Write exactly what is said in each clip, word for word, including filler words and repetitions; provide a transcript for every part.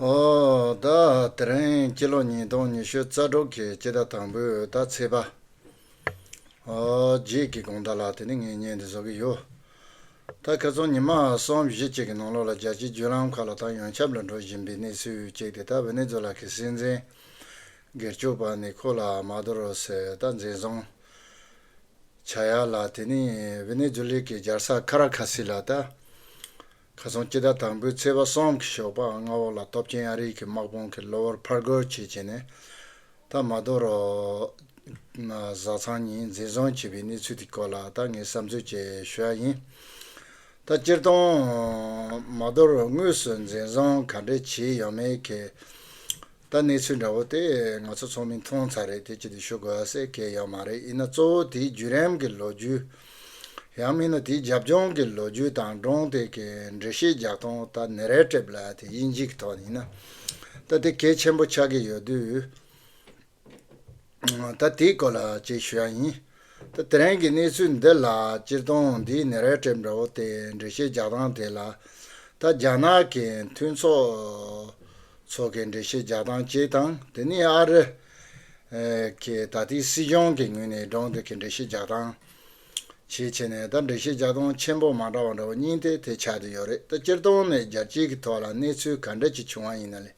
ཨོ་ད་དེ་རིང་སྤྱི་ལོ་ཉིས་སྟོང་ཉི་ཤུ་རྩ་དྲུག་གི་སྤྱི་ཟླ་དང་པོའི་ཟླ་ཚེས་པ། ཨོ་རྗེས་ཀྱི་དགོང་དག་ལ་དེ་ནི་ངས་བརྙན་འདི་བཟོ་གི་ཡོད། ད་ཁ་སང་ཉི་མ་གསུམ་བཞི་ཅིག་གི་ནང་ལོགས་ལ་རྒྱལ་སྤྱིའི་བརྒྱུད་ལམ་ཁག་ལ་ད་ཡོངས་ཁྱབ་ལ་འགྲོ་བཞིན་པའི་གནས་ཚུལ་ཅིག་དེ་ད་ཝེ་ནེ་ཛུ་ལ་གི་སྲིད་འཛིན་སྒེར་གཅོད་པ་ནི་ཁོ་ལ་མ་དུ་རོ་ཟེར་ད་འཛིན་བཟུང་བྱ་ཡ་ལ་དེ་ནི་ཝེ་ནེ་ཛུ་ལའི་གི་རྒྱལ་ས་ཁ་ར་ཁ་སི་ལ་ད། ཁ་སང་སྤྱི་ཟླ་དང་པོའི་ཚེས་པ་གསུམ་གྱི་ཞོགས་པ་སྔ་པོ་ལ་སྟོབས་ཆེན་ཨ་རིའི་གི་དམག་དཔུང་གི་གློ་བུར་ཕར་རྒོལ་བྱས་བྱས་ནས་ད་མ་དུ་རོ་བཟའ་ཚང་གཉིས་འཛིན་བཟུང་བྱས་པའི་གནས་ཚུལ་དེ་སྐོར་ལ་ད་ངས་བསམ་ཚུལ་ཅིག་ཞུ་ཡ་ཡིན། ད་སྤྱིར་བཏང་མ་དུ་རོ་དངོས་སུ་འཛིན་བཟུང་ག་འདྲས་བྱས་ཡོད་མེད་གི་ད་གནས་ཚུལ་འདྲ་བོ་དེ་ང་ཚོ་ཚང་མས་མཐོང་ཚར་རེད། དེ་ཅི་སྟེ་ཞུ་དགོས་ཟེར་གི་ཡོད་མ་རེད། ཡིན་ན་གཙོ་བོ་དེའི་བརྒྱུད་རིམ་གྱི་ལོ་རྒྱུས། ཡང་མིན་ན་དེའི་རྒྱབ་ལྗོངས་ཀྱི་ལོ་རྒྱུས་དང་སྒྲུང་དེ་གི་འགྲེལ་བཤད་རྒྱག་སྟངས་ད་ནེ་རེ་ཊིབ་ལ་དེ་དབྱིན་ཇིའི་ཐོག་ནས་ཡིན་ན་ད་དེ་གལ་ཆེན་པོ་ཆགས་ཀྱི་ཡོད་དུས། ད་དེའི་སྐོར་ལ་ཅིག་ཞུ་ཡ་ཡིན། ད་དེ་རིང་གི་གནས་ཚུལ་འདི་ལ་སྤྱིར་བཏང་འདིའི་ནེ་རེ་ཊིབ་འདྲ་བོ་དེ་འགྲེལ་བཤད་རྒྱག་སྟངས་དེ་ལ་ད་རྒྱ་ནག་གི་མཐུན་ཚོགས་ཚོ་གི་འགྲེལ་བཤད་རྒྱག་སྟངས་གཅིག་དང་དེ་ནས་ཨ་རི་གི་ད་ལྟའི་སྲིད་གཞུང་གི་ངོས་ནས་སྒྲུང་དེ་གི་འགྲེལ་བཤད་རྒྱག་སྟངས་བྱས་བྱས་ནས་ད་འགྲེལ་བཤད་རྒྱག་སྟངས་ཆེན་པོ་མ་འདྲ་བ་འདྲ་བོ་གཉིས་དེ་དེ་ཆགས་བསྡད་ཡོད་རེད། ད་སྤྱིར་བཏང་ནས་རྒྱལ་སྤྱིའི་གི་ཐོག་ལ་གནས་ཚུལ་ག་འདྲ་ཅིག་བྱུང་བ་ཡིན་ན་ལས།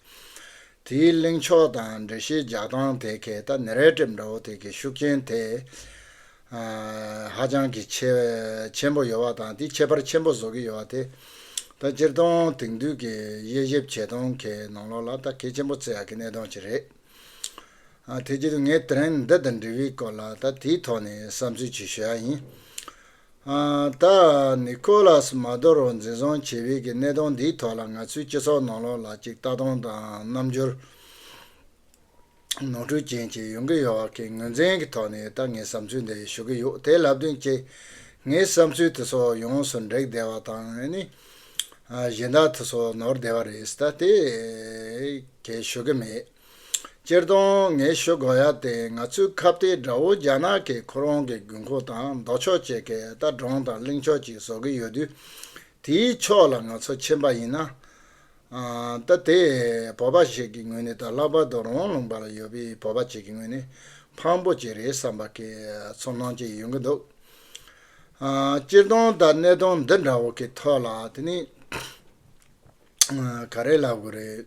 དེའི་གླེང་ཕྱོགས་དང་འགྲེལ་བཤད་རྒྱག་སྟངས་དེ་གས་ད་ནེ་རེ་ཊིབ་འདྲ་བོ་དེ་གས་ཤུགས་རྐྱེན་དེ་ཧ་ཅང་གི་ཆེ་ཆེན་པོ་ཡོད་པ་དང་དེ་ཁྱད་པར་ཆེན་པོ་བཟོ་གི་ཡོད་པ་དེ་ད་སྤྱིར་བཏང་དེང་དུས་ཀྱི་དབྱེ་ཞིབ་བྱེད་སྟངས་ཀྱི་ནང་ལོགས་ལ་ད་གལ་ཆེན་པོ་བརྩི་ཡག་གི་གནད་དོན་ཅིག་རེད། དེ་བྱེད་དུས་ངས་དེ་རིང་འདི་དང་འབྲེལ་བའི་སྐོར་ལ་ད་དེའི་ཐོག་ནས་བསམ་ཚུལ་ཅིག་ཞུ་ཡ་ཡིན། ཨ། ད་ནི་ཁོ་ལ་སི་མ་དོ་རོ་འཛིན་བཟུང་བྱས་པའི་གི་གནད་དོན་འདིའི་ཐོག་ལ་ང་ཚོའི་སྤྱི་ཚོགས་ནང་ལོགས་ལ་ཅིག་ལྟ་སྟངས་དང་རྣམ་འགྱུར་ནོར་འཁྲུལ་ཅན་ཅིག་ཡོང་གི་ཡོད་པ་གི་ངོས་འཛིན་གྱི་ཐོག་ནས་ད་ངས་བསམ་ཚུལ་འདི་ཞུ་གི་ཡོད། དེ་ལབ་དུས་ཀྱི་ངའི་བསམ་ཚུལ་དེ་ཚོ་ཡོངས་སུ་འགྲིག་བསྡད་པ་དང་ནི་ཨ་གཞན་དག་དེ་ཚོ་ནོར་བསྡད་པ་རེད། ད་དེ་གས་ཞུ་གི་མེད། སྤྱིར་བཏང་ངས་ཞུ་དགོས་ཡ་དེ་ང་ཚོའི་ཁ་གཏད་དགྲ་བོ་རྒྱ་ནག་གིས་ཁོ་རང་གི་དགོས་མཁོ་དང་ལྡོག་ཕྱོགས་བཅས་ཀྱི་ད་སྒྲུང་དང་གླེང་ཕྱོགས་ཅིག་བཟོ་གི་ཡོད་དུས། དེའི་ཕྱོགས་ལ་ང་ཚོ་ཕྱིན་པ་ཡིན་ན། ཨ། ད་དེ་བོད་པ་ཞིག་གི་ངོས་ནས་ད་ལྷག་པར་དུ་རོང་ལུང་པ་ལ་ཡོད་པའི་བོད་པ་ཅིག་གི་ངོས་ནས་ཕངས་པོ་ཅིག་རེད་བསམ་པ་གི་ཚོར་སྣང་ཅིག་ཡོང་གི་འདུག་ཨ། སྤྱིར་བཏང་ད་གནད་དོན་འདི་འདྲ་བོ་གི་ཐོག་ལ་དེ་ནི། ག་རེ་ལབ་དགོས་རེད།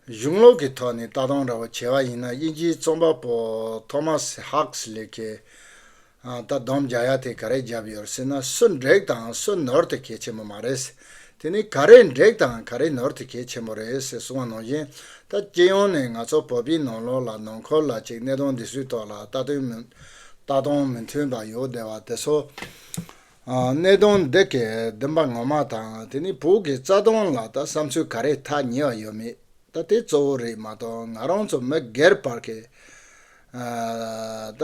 གཞུང་ལུགས་ཀྱི་ཐོག་ནས་ལྟ་སྟངས་འདྲ་བོ་བྱས་པ་ཡིན་ན་དབྱིན་ཇིའི་རྩོམ་པ་པོ་ཐོ་མཱས་ཧག་སི་ལི་གིས་ད་སྡོམ་རྒྱག་ཡ་དེ་ག་རེ་བརྒྱབ་ཡོད་ཟེར་ན་སུ་འགྲིག་དང་སུ་ནོར་དེ་གལ་ཆེན་པོ་མ་རེད། དེ་ནི་ག་རེ་འགྲིག་དང་ག་རེ་ནོར་དེ་གལ་ཆེན་པོ་རེད་ཟེར་གསུངས་པ་ནང་བཞིན་ད་སྤྱི་ཡོངས་ནས་ང་ཚོ་བོད་པའི་ནང་ལོགས་ལ་ནང་ཁུལ་ལ་ཅིག་གནད་དོན་འདི་ཚོའི་ཐོག་ལ་ལྟ་སྟངས་མི་ལྟ་སྟངས་མི་མཐུན་པ་ཡོད་བསྡད་པ་དེ་ཚོ། ཨ། གནད་དོན་འདི་གའི་བདེན་པ་ངོ་མ་དང་དེ་ནི་བོད་ཀྱི་རྩ་དོན་ལ་ད་བསམ་ཚུལ་ག་རེ་ཐག་ཉེ་བ་ཡོད་མེད་ད་དེ་གཙོ་བོ་རེད་མ་གཏོགས་ང་རང་ཚོ་མི་སྒེར་བར་གྱི་ཨ། ད་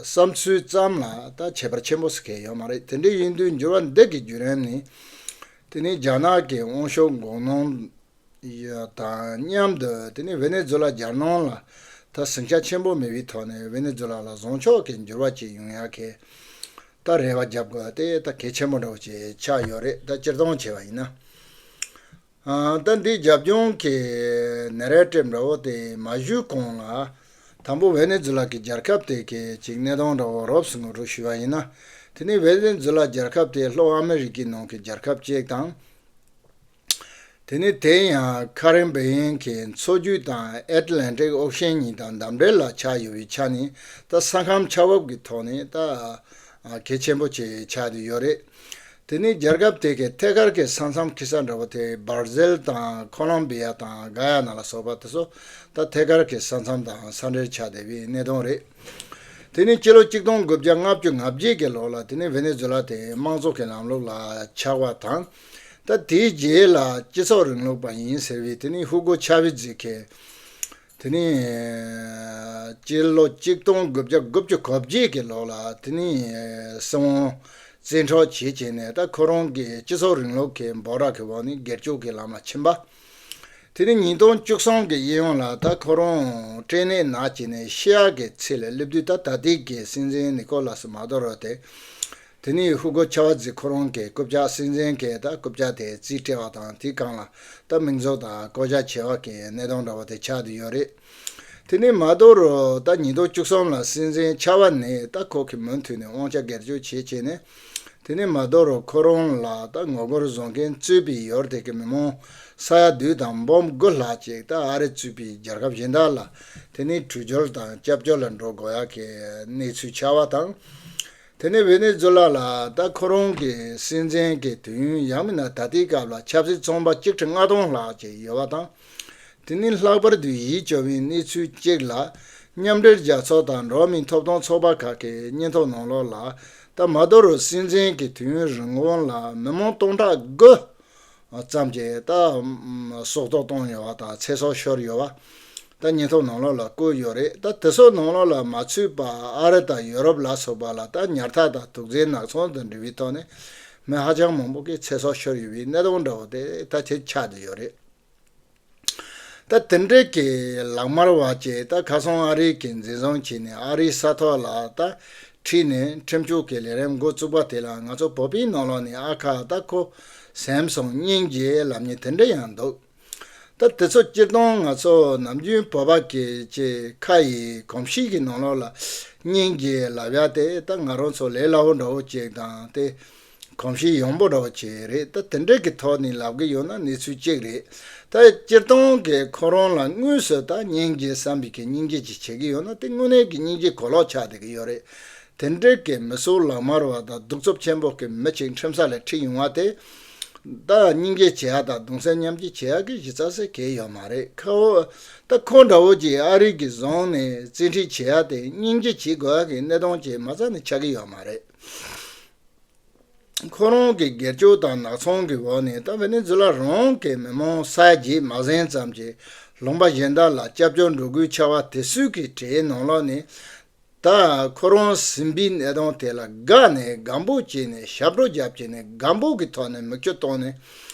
བསམ་ཚུལ་ཙམ་ལ་ད་ཁྱད་པར་ཆེན་པོ་ཟེར་མཁན་ཡོད་མ་རེད། དེ་འདྲ་ཡིན་དུས་འགྱུར་བ་འདི་གི་བརྒྱུད་རིམ་ནི་དེ་ནི་རྒྱ་ནག་གི་དབང་ཤུགས་འགོག་སྣང་དང་མཉམ་དུ་དེ་ནི་ཝེ་ནེ་ཛུ་ལ་རྒྱལ་ནང་ལ་ད་ཟིང་ཆ་ཆེན་པོ་མེད་པའི་ཐོག་ནས་ཝེ་ནེ་ཛུ་ལ་ལ་བཟང་ཕྱོགས་ཀྱི་འགྱུར་བ་ཅིག་ཡོང་ཡག་གི་ད་རེ་བ་རྒྱབ་དགོས་དེ་ད་གལ་ཆེན་པོ་འདྲ་བོ་ཅིག་ཆགས་ཡོད་རེད། ད་སྤྱིར་བཏང་བྱས་པ་ཡིན་ན། ཨ། ད་འདི་རྒྱབ་ལྗོངས་ཀྱི་ནེ་རེ་ཊིབ་འདྲ་བོ་དེ་མ་ཞུས་གོང་ལ་དང་པོ་ཝེ་ནེ་ཛུ་ལ་གི་རྒྱལ་ཁབ་དེ་གི་ཅིག་གནད་དོན་འདྲ་བོ་རོབ་ཙམ་ངོ་སྤྲོད་ཞུས་པ་ཡིན་ན། དེ་ནི་ཝེ་ནེ་ཛུ་ལ་རྒྱལ་ཁབ་དེ་ལྷོ་ཨ་མེ་རི་ཀའི་ནང་གི་རྒྱལ་ཁབ་ཅིག་དང་། དེ་ནི་དེ་ཡང་ཁ་རིབ་བེ་ཡན་གྱི་མཚོ་རྒྱུད་དང་ཨེཊ་ལན་ཊིག་ཨོ་ཤན་གཉིས་དང་འདབས་འབྲེལ་ལ་ཆགས་ཡོད་པའི་ཆ་ནས་ད་ས་ཁམས་ཆ་བབ་ཀྱི་ཐོག་ནས་ད་གལ་ཆེན་པོ་ཅིག་ཆགས་བསྡད་ཡོད་རེད། དེ་ནི་རྒྱལ་ཁབ་དེ་གའི་ཐད་ཀར་གྱི་ས་མཚམས་ཁེ་ས་འདྲ་བོ་དེ་སྦར་ཟིལ་དང་ཁོ་ལོམ་བི་ཡ་དང་ག་ཡ་ན་ལ་སོགས་པ་དེ་ཚོ་ད་ཐད་ཀར་གྱི་ས་མཚམས་དང་ས་འབྲེལ་ཆགས་བསྡད་པའི་གནད་དོན་རེད། དེ་ནི་སྤྱི་ལོ་གཅིག་སྟོང་དགུ་བརྒྱ་ལྔ་བཅུ་ང་བརྒྱད་ཀྱི་ལོ་ལ་དེ་ནི་ཝེ་ནེ་ཛུ་ལ་དེ་དམངས་གཙོ་གི་ལམ་ལུགས་ལ་ཆགས་པ་དང་། ད་དེའི་རྗེས་ལ་སྤྱི་ཚོགས་རིང་ལུགས་པ་ཡིན་ཟེར་བའི་དེ་ནི་ཧུ་གོ་ཆ་ཝེ་ཛི་གིས། དེ་ནི་སྤྱི་ལོ་གཅིག་སྟོང་དགུ་བརྒྱ་དགུ་བཅུ་གོ་བརྒྱད་ཀྱི་ལོ་ལ་དེ་ནི་སྲིད་དབང་བཙན་འཕྲོག་བྱས་བྱས་ནས་ད་ཁོ་རང་གི་སྤྱི་ཚོགས་རིང་ལུགས་ཀྱི་འབོད་སྒྲ་གི་འོག་ནས་སྒེར་གཅོད་ཀྱི་ལམ་ལ་ཕྱིན་པ། དེ་ནི་ཉིས་སྟོང་བཅུ་གསུམ་གྱི་གཡས་གཡོན་ལ་ད་ཁོ་རང་སྐྲན་ནད་ན་བྱས་ནས་ཤི་ཡག་གི་ཚད་ལ་སླེབས་དུས་ད་ད་ལྟའི་གི་སྲིད་འཛིན་ནི་ཀོ་ལ་སི་མ་དུ་རོ་དེ། དེ་ནས་ཧུ་གོ་ཆ་བ་ཛི་ཁོ་རང་གི་རྐུབ་བཀྱག་སྲིད་འཛིན་གྱི་ད་རྐུབ་བཀྱག་དེ་རྩིས་སྤྲད་པ་དང་དེའི་སྒང་ལ་ད་མིང་འཛུགས་དང་བསྐོ་བཞག་བྱས་པ་གི་གནད་དོན་འདྲ་བོ་དེ་ཆགས་བསྡད་ཡོད་རེད། དེ་ནས་མ་དོ་རུ་ད་ཉིས་སྟོང་བཅུ་གསུམ་ལ་སྲིད་འཛིན་ཆ་བ་ནས་ད་ཁོ་གིས་མུ་མཐུད་ནས་དབང་ཆ་སྒེར་གཅོད་བྱེད་བྱས་ནས། དེ་ནས་མ་དོ་རུ་ཁོ་རང་ལ་ད་ངོ་རྒོལ་བཟོ་མཁན་གཙོས་པའི་ཡུལ་དེ་གི་མི་མང་ས་ཡ་བདུན་དང་འབུམ་དགུ་ལྷག་ཅིག་ད་ཨ་རི་གཙོས་པའི་རྒྱལ་ཁབ་གཞན་དག་ལ་དེ་ནས་བྲོས་བྱོལ་དང་སྐྱབས་བཅོལ་ལ་འགྲོ་དགོས་ཡག་གི་གནས་ཚུལ་ཆགས་པ་དང་། དེ་ནས་ཝེ་ནེ་ཛུ་ལ་ལ་ད་ཁོ་རང་གི་སྲིད་འཛིན་གྱི་དུས་ཡུན་ཡང་མིན་ན་ད་ལྟའི་སྐབས་ལ་ཆབ་སྲིད་ཚོང་པ་ཆིག་ཁྲི་ལྔ་སྟོང་ལྷག་ཅིག་ཡོད་པ་དང་། དེ་ནས་ལྷག་པར་དུ་ཡིད་སྐྱོ་བའི་གནས་ཚུལ་གཅིག་ལ། མཉམ་འབྲེལ་རྒྱལ་ཚོགས་དང་འགྲོ་བ་མིའི་ཐོབ་ཐང་ཚོགས་པ་ཁག་གི་སྙན་ཐོ་ནང་ལོགས་ལ། ད་མ་དོ་རུ་སྲིད་འཛིན་གྱི་དུས་ཡུན་རིང་པོ་ལ་མི་མང་སྟོང་ཕྲག་དགུ་ཙམ་གྱིས་ད་སྲོག་ཐོག་བཏང་ཡོད་པ་དང་ཚེ་སྲོག་ཤོར་ཡོད་པ། ད་སྙན་ཐོ་ནང་ལོགས་ལ་བཀོད་ཡོད་རེད། ད་དེ་ཚོ་ནང་ལོགས་ལ་མ་ཚུད་པ་ཨ་རི་དང་ཡོ་རོབ་ལ་སོགས་པ་ལ་ད་ཉར་ཐག་དང་དུག་རྫས་ནག་ཚོང་དང་འབྲེལ་བའི་ཐོག་ནས་མི་ཧ་ཅང་མང་པོ་གིས་ཚེ་སྲོག་ཤོར་ཡོད་པའི་གནད་དོན་འདྲ་བོ་དེ་ད་ཆེ་ཆགས་བསྡད་ཡོད་རེད། ད་དེ་འདྲའི་གི་ལག་དམར་བ་བཅས་ད་ཁ་སང་ཨ་རིའི་གི་འཛིན་བཟུང་བྱས་ནས་ཨ་རིའི་ས་ཐོག་ལ་ད་ཁྲིད་ནས་ཁྲིམས་གཅོད་ཀྱི་ལས་རིམ་འགོ་བཙུགས་པ་དེ་ལ་ང་ཚོ་བོད་པའི་ནང་ལོགས་ནས་ཨ་ཁ་ད་ཁོ་སེམས་སོང་སྙིང་རྗེ་ལབ་མཁན་དེ་འདྲ་ཡང་འདུག་ད་དེ་ཚོ་སྤྱིར་བཏང་ང་ཚོ་ནམ་རྒྱུན་བོད་པ་གི་ཅིག་ཁ་ཡི་གོམས་གཤིས་ཀྱི་ནང་ལོགས་ལ་སྙིང་རྗེ་ལབ་ཡ་དེ་ད་ང་རང་ཚོ་ལས་སླ་བོ་འདྲ་བོ་ཅིག་དང་དེ། གོམས་གཤིས་ཡོང་པོ་འདྲ་བོ་བྱས་རེད། ད་དེ་འདྲ་གི་ཐོག་ནས་ལབ་གི་ཡོད་ན་གནས་ཚུལ་གཅིག་རེད། ད་སྤྱིར་བཏང་གི་ཁོ་རང་ལ་དངོས་སུ་ད་སྙིང་རྗེ་བསམ་པའི་གི་སྙིང་རྗེ་ཅིག་བྱེད་ཀྱི་ཡོད་ན་དེ་དངོས་གནས་ཀྱི་སྙིང་རྗེ་གོ་ལོག་ཆགས་བསྡད་ཀྱི་ཡོད་རེད། དེ་འདྲ་གི་མི་གསོད་ལག་དམར་བ་དང་གདུག་རྩུབ་ཆེན་པོ་གི་མི་གཅིག་ཁྲིམས་ས་ལ་ཁྲིད་ཡོང་བ་དེ། ད་སྙིང་རྗེ་བྱེད་ཡ་དང་གདུང་སེམས་མཉམ་སྐྱེད་བྱེད་ཡ་གི་གཞི་རྩ་ཟེར་གང་ཡང་ཡོད་མ་རེད། ཁོ་ད་ཁོ་འདྲ་བོ་ཅིག་ཨ་རི་གིས་བཟུང་ནས་བཙན་ཁྲིད་བྱེད་ཡ་དེ་སྙིང་རྗེ་བྱེད་དགོས་ཡ་གི་གནད་དོན་ཅིག་མ་རྩ་ནས་ཆགས་ཀྱི་ཡོད་མ་རེད། ཁོ་རང་གི་སྒེར་གཅོད་དང་ནག་ཚོང་གི་འོག་ནས་ད་ཝེ་ནེ་ཛུ་ལ་རང་གི་མི་མང་ས་ཡ་བརྒྱད་མ་ཟིན་ཙམ་གྱིས་ལུང་པ་གཞན་དག་ལ་སྐྱབས་བཅོལ་འགྲོ་དགོས་ཆགས་པ་དེ་སུས་ཀྱི་གྲས་ནང་ལོགས་ནས་ད་ཁོ་རང་ཟིན་པའི་གནས་སྟངས་དེ་ལ་དགའ་ནས་སྒམ་པོ་བྱས་ནས་ཞབས་བྲོ་རྒྱབ་བྱས་ནས་སྒམ་པོ་གི་ཐོག་ནས་མིག་ཆུ་བཏང་ནས།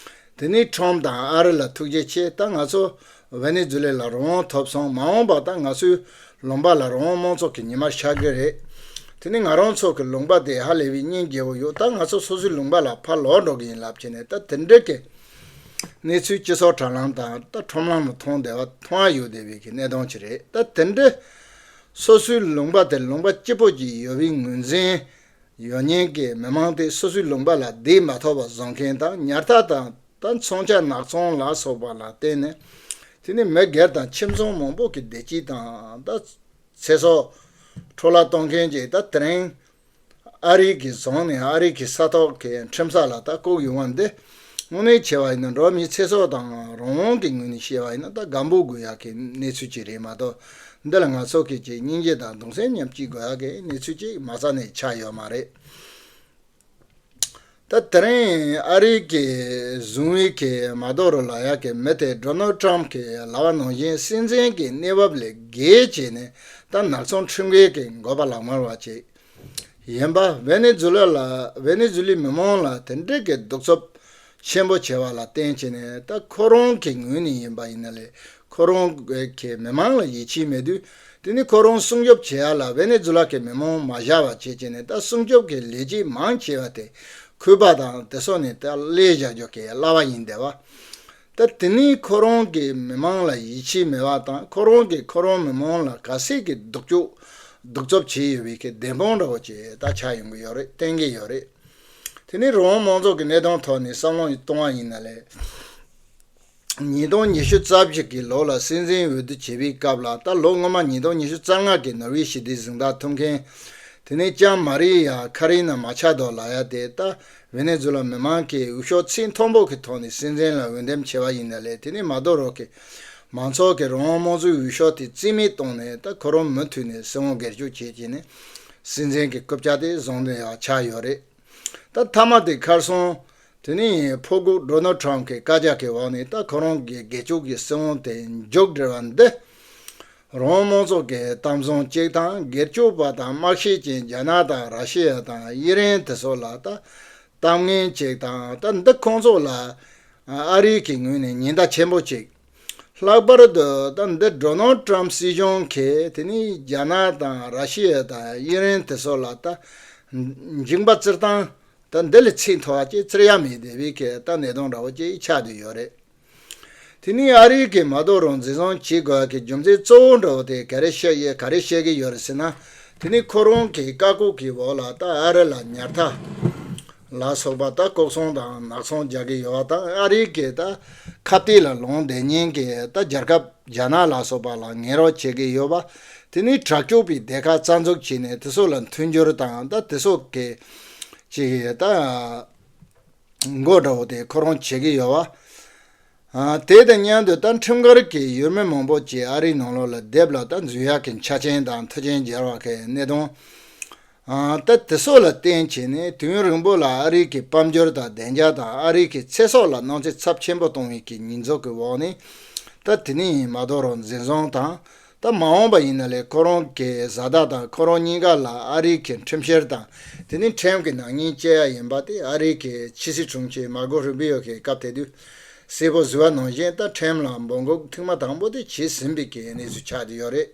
དེ་ནས་ཁྲོམ་དང་ཨ་རི་ལ་ཐུགས་རྗེ་ཆེ། ད་ང་ཚོ་ཝེ་ནེ་ཛུ་ལེ་ལ་རང་དབང་ཐོབ་སོང་། མ་འོངས་པ་ད་ང་ཚོའི་ལུང་པ་ལ་རང་དབང་དམངས་གཙོ་གི་ཉི་མ་ཤར་གི་རེད། དེ་ནས་ང་རང་ཚོ་གི་ལུང་པ་དེ་ཧ་ལས་པའི་སྙིང་རྗེ་བོ་ཡོད། ད་ང་ཚོ་སོ་སོའི་ལུང་པ་ལ་ཕར་ལོག་འགྲོ་གི་ཡིན་ལབ་བྱས་ནས་ད་དེ་འདྲ་གི་གནས་ཚུལ་སྤྱི་ཚོགས་དྲ་ལམ་དང་ད་ཁྲོམ་ལམ་ལ་མཐོང་བསྡད་པ་མཐོང་ཡ་ཡོད་བསྡད་པའི་གི་གནད་དོན་ཅིག་རེད། ད་དེ་འདྲ་སོ་སོའི་ལུང་པ་དེ་ལུང་པ་སྐྱིད་པོ་ཅིག་ཡོད་པའི་ངོས་འཛིན་ཡོད་མཁན་གྱི་མི་མང་དེ་སོ་སོའི་ལུང་པ་ལ་བསྡད་མ་ཐུབ་པ་བཟོ་མཁན་དང་ཉར་ཐག་དང་ད་མཚོན་ཆ་ནག་ཚོང་ལ་སོགས་པ་ལ་བརྟེན་ནས་དེ་ནི་མི་སྒེར་དང་ཁྱིམ་ཚང་མང་པོ་གི་བདེ་སྐྱིད་དང་ད་ཚེ་སྲོག་འཕྲོ་བརླག་གཏོང་མཁན་གྱི་ད་དེ་རིང་ཨ་རི་གིས་བཟུང་ནས་ཨ་རི་གི་ས་ཐོག་གི་ཁྲིམས་ས་ལ་ད་བཀུག་ཡོང་བ་འདི་དངོས་གནས་བྱས་པ་ཡིན་ན་འགྲོ་བ་མིའི་ཚེ་སྲོག་དང་རང་དབང་གི་ངོས་ནས་བཤད་པ་ཡིན་ན་ད་སྒམ་པོ་དགོས་ཡག་གི་གནས་ཚུལ་ཅིག་རེད་མ་གཏོགས། འདི་ལ་ང་ཚོ་གི་ཅིག་སྙིང་རྗེ་དང་གདུང་སེམས་མཉམ་སྐྱེད་དགོས་ཡག་གི་གནས་ཚུལ་ཅིག་མ་རྩ་ནས་ཆགས་ཡོད་མ་རེད། ད་དེ་རིང་ཨ་རི་གི་བཟུང་བའི་གི་མ་དོ་རུ་ལ་ཡག་གི་མི་དེ་ཌོ་ནལ་ཊམ་གི་ལབ་པ་ནང་བཞིན་སྲིད་འཛིན་གྱི་གནས་བབ་ལས་བརྒལ་བྱས་ནས་ད་ནག་ཚོང་ཁྲིམས་འགལ་གྱི་འགོ་པ་ལག་དམར་བ་ཅིག་ཡིན་པ། ཝེ་ནེ་ཛུ་ལ་ལ་ཝེ་ནེ་ཛུ་ལའི་མི་མང་ལ་དེ་འདྲའི་གི་གདུག་རྩུབ་ཆེན་པོ་བྱས་པ་ལ་བརྟེན་བྱས་ནས་ད་ཁོ་རང་གི་ངོས་ནས་ཡིན་པ་ཡིན་ན་ལས་ཁོ་རང་གི་མི་མང་ལ་ཡིད་ཆེས་མེད་དུས་དེ་ནི་ཁོ་རང་སྲུང་སྐྱོབ་བྱེད་ཡ་ལ་ཝེ་ནེ་ཛུ་ལ་གི་མི་མང་མ་བཞག་པ་བྱས་བྱས་ནས་ད་སྲུང་སྐྱོབ་ཀྱི་ལས་བྱེད་མང་ཆེ་བ་དེ་ཁུ་པ་དང་དེ་སོགས་ནས་ད་ལས་བཞག་རྒྱུ་གི་གླ་བ་ཡིན་བསྡད་པ། ད་དེ་ནི་ཁོ་རང་གི་མི་མང་ལ་ཡིད་ཆེས་མེད་པ་དང་ཁོ་རང་གིས་ཁོ་རང་མི་མང་ལ་ག་ཚད་ཀྱི་སྡུག་སྐྱོག་གདུག་རྩུབ་བྱས་ཡོད་པའི་གི་བདེན་དཔང་འདྲ་བོ་ཅིག་ད་ཆགས་ཡོང་གི་ཡོད་རེད། བསྟན་གྱི་ཡོད་རེད། དེ་ནི་རང་དབང་དམངས་གཙོ་གི་གནས་སྟངས་ཐོག་ནས་བསམ་བློ་གཏོང་བ་ཡིན་ན་ལས། ཉིས་སྟོང་ཉི་ཤུ་རྩ་གཅིག་གི་ལོ་ལ་སྲིད་འཛིན་འོས་བསྡུ་བྱེད་པའི་སྐབས་ལ་ད་ལོ་སྔོན་མ་ཉིས་སྟོང་ཉི་ཤུ་རྩ་ལྔ་གི་ནོར་ཝེ་ཞི་བདེའི་གཟེངས་རྟགས་ཐོབ་མཁན། དེ་ནས་ལྕམ་མ་རི་ཡ་ཁ་རི་ན་མ་ཆ་དོ་ལབ་ཡ་དེ་ད་ཝེ་ནེ་ཛུ་ལ་མི་མང་གིས་འོས་ཤོག་ཚད་མཐོན་པོ་གི་ཐོག་ནས་སྲིད་འཛིན་ལ་འོས་འདེམས་བྱས་པ་ཡིན་ན་ལས་དེ་ནས་མ་དོ་རོ་གི་མང་ཚོགས་ཀྱི་རང་དབང་དམངས་གཙོའི་འོས་ཤོག་དེ་རྩིས་མེད་བཏང་ནས་ད་ཁོ་རང་མུ་མཐུད་ནས་སྲིད་དབང་སྒེར་གཅོད་བྱས་བྱས་ནས་སྲིད་འཛིན་གྱི་རྐུབ་བཀྱག་དེ་བཟུང་བསྡད་ཡག་ཆགས་ཡོད་རེད། ད་མཐའ་མ་དེ་ཁར་སོང་། དེ་ནས་ཕོ་རྒོད་ཌོ་ནལ་ཊམ་གྱི་བཀའ་རྒྱ་གི་འོག་ནས་ད་ཁོ་རང་གི་སྒེར་གཅོད་ཀྱི་སྲིད་དབང་དེ་མཇུག་སྒྲིལ་བ་འདི། རང་དབང་དམངས་གཙོ་གི་གཏམ་བཟང་གཅིག་དང་སྒེར་གཅོད་པ་དང་དམག་ཤེད་ཅན་རྒྱ་ནག་དང་ར་ཤི་ཡ་དང་དབྱི་རན་དེ་ཚོ་ལ་ད་གཏམ་ངན་གཅིག་དང་ད་འདི་ཁོང་ཚོ་ལ་ཨ་རི་གི་ངོས་ནས་ཉེན་བརྡ་ཆེན་པོ་གཅིག་ལྷག་པར་དུ་ད་འདི་ཌོ་ནལ་ཊམ་སྲིད་གཞུང་གིས་དེ་ནི་རྒྱ་ནག་དང་ར་ཤི་ཡ་དང་དབྱི་རན་དེ་ཚོ་ལ་ད་ འཇིང་པ་བཙིར་སྟངས་ད་འདི་ལས་ཚིག་མཐོ་བ་ཅིག་བཙིར་ཡ་མེད་བསྡད་པའི་གི་ད་གནད་དོན་འདྲ་བོ་ཅིག་ཆགས་བསྡད་ཡོད་རེད། དེ་ནས་ཨ་རི་གིས་མ་དོ་རོ་འཛིན་བཟུང་བྱེད་དགོས་ཀྱི་རྒྱུ་མཚན་གཙོ་བོ་འདྲ་བོ་དེ་ག་རེ་བཤད་ཡོད་ག་རེ་བཤད་ཀྱི་ཡོད་རེད་ཟེར་ན། དེ་ནས་ཁོ་རང་གི་བཀའ་བཀོད་ཀྱི་འོག་ལ་ད་ཨ་རི་ལ་ཉར་ཐག་ལ་སོགས་པ་ད་ལྐོག་ཚོང་དང་ནག་ཚོང་རྒྱག་གི་ཡོད་པ་དང་ཨ་རི་གི་ད་ཁ་གཏད་ལ་ལངས་བསྡད་མཁན་གྱི་ད་རྒྱལ་ཁབ་རྒྱ་ནག་ལ་སོགས་པ་ལ་ངན་རོགས་བྱེད་ཀྱི་ཡོད་པ། དེ་ནས་དྲག་སྤྱོད་པའི་སྡེ་ཁག་རྩ་འཛུགས་བྱས་ནས་དེ་ཚོ་ལ་མཐུན་འགྱུར་དང་ད་དེ་ཚོ་གི་ཅིག་ད། མགོ་འདྲ་བོ་དེ་ཁོ་རང་བྱེད་ཀྱི་ཡོད་པ། ཨ། དེ་དང་མཉམ་དུ་ད་ཁྲིམས་འགལ་གྱི་ཡུལ་མི་མང་པོ་ཅིག་ཨ་རིའི་ནང་ལོགས་ལ་སྡེབ་ལ་ད་འཛུལ་ཡག་གི་ཆ་རྐྱེན་དང་མཐུན་རྐྱེན་སྦྱར་བ་གི་གནད་དོན། ཨ། ད་དེ་ཚོ་ལ་བརྟེན་བྱས་ནས་དུས་ཡུན་རིང་པོ་ལ་ཨ་རི་གི་དཔལ་འབྱོར་དང་བདེ་འཇགས་དང་ཨ་རི་གི་ཚེ་སྲོག་ལ་གནོད་འཚེ་ཚབས་ཆེན་པོ་གཏོང་བའི་གི་ཉེས་འཛུགས་ཀྱི་འོག་ནས་ད་དེ་ནས་མ་དོ་རོ་འཛིན་བཟུང་དང་། ད་མ་འོངས་པ་ཡིན་ན་ལས་ཁོ་རང་གི་བཟའ་ཟླ་དང་ཁོ་རང་གཉིས་ཀ་ལ་ཨ་རིའི་གི་ཁྲིམས་བཤེར་དང་དེ་ནི་ཁྲིམས་ཀྱི་ནག་ཉེས་བཅད་ཡ་ཡིན་པ་དེ་ཨ་རིའི་གི་ཕྱི་སྲིད་དྲུང་ཆེ་མར་ཀོ་རུ་བི་ཡོ་གི་སྐབས་དེ་དུས་གསལ་པོ་བཟོས་པ་ནང་བཞིན་ད་ཁྲིམས་ལ་འབོད་འགུག་ཐེངས་མ་དང་པོ་དེ་བྱས་ཟིན་པའི་གི་གནས་ཚུལ་ཆགས་བསྡད་ཡོད་རེད།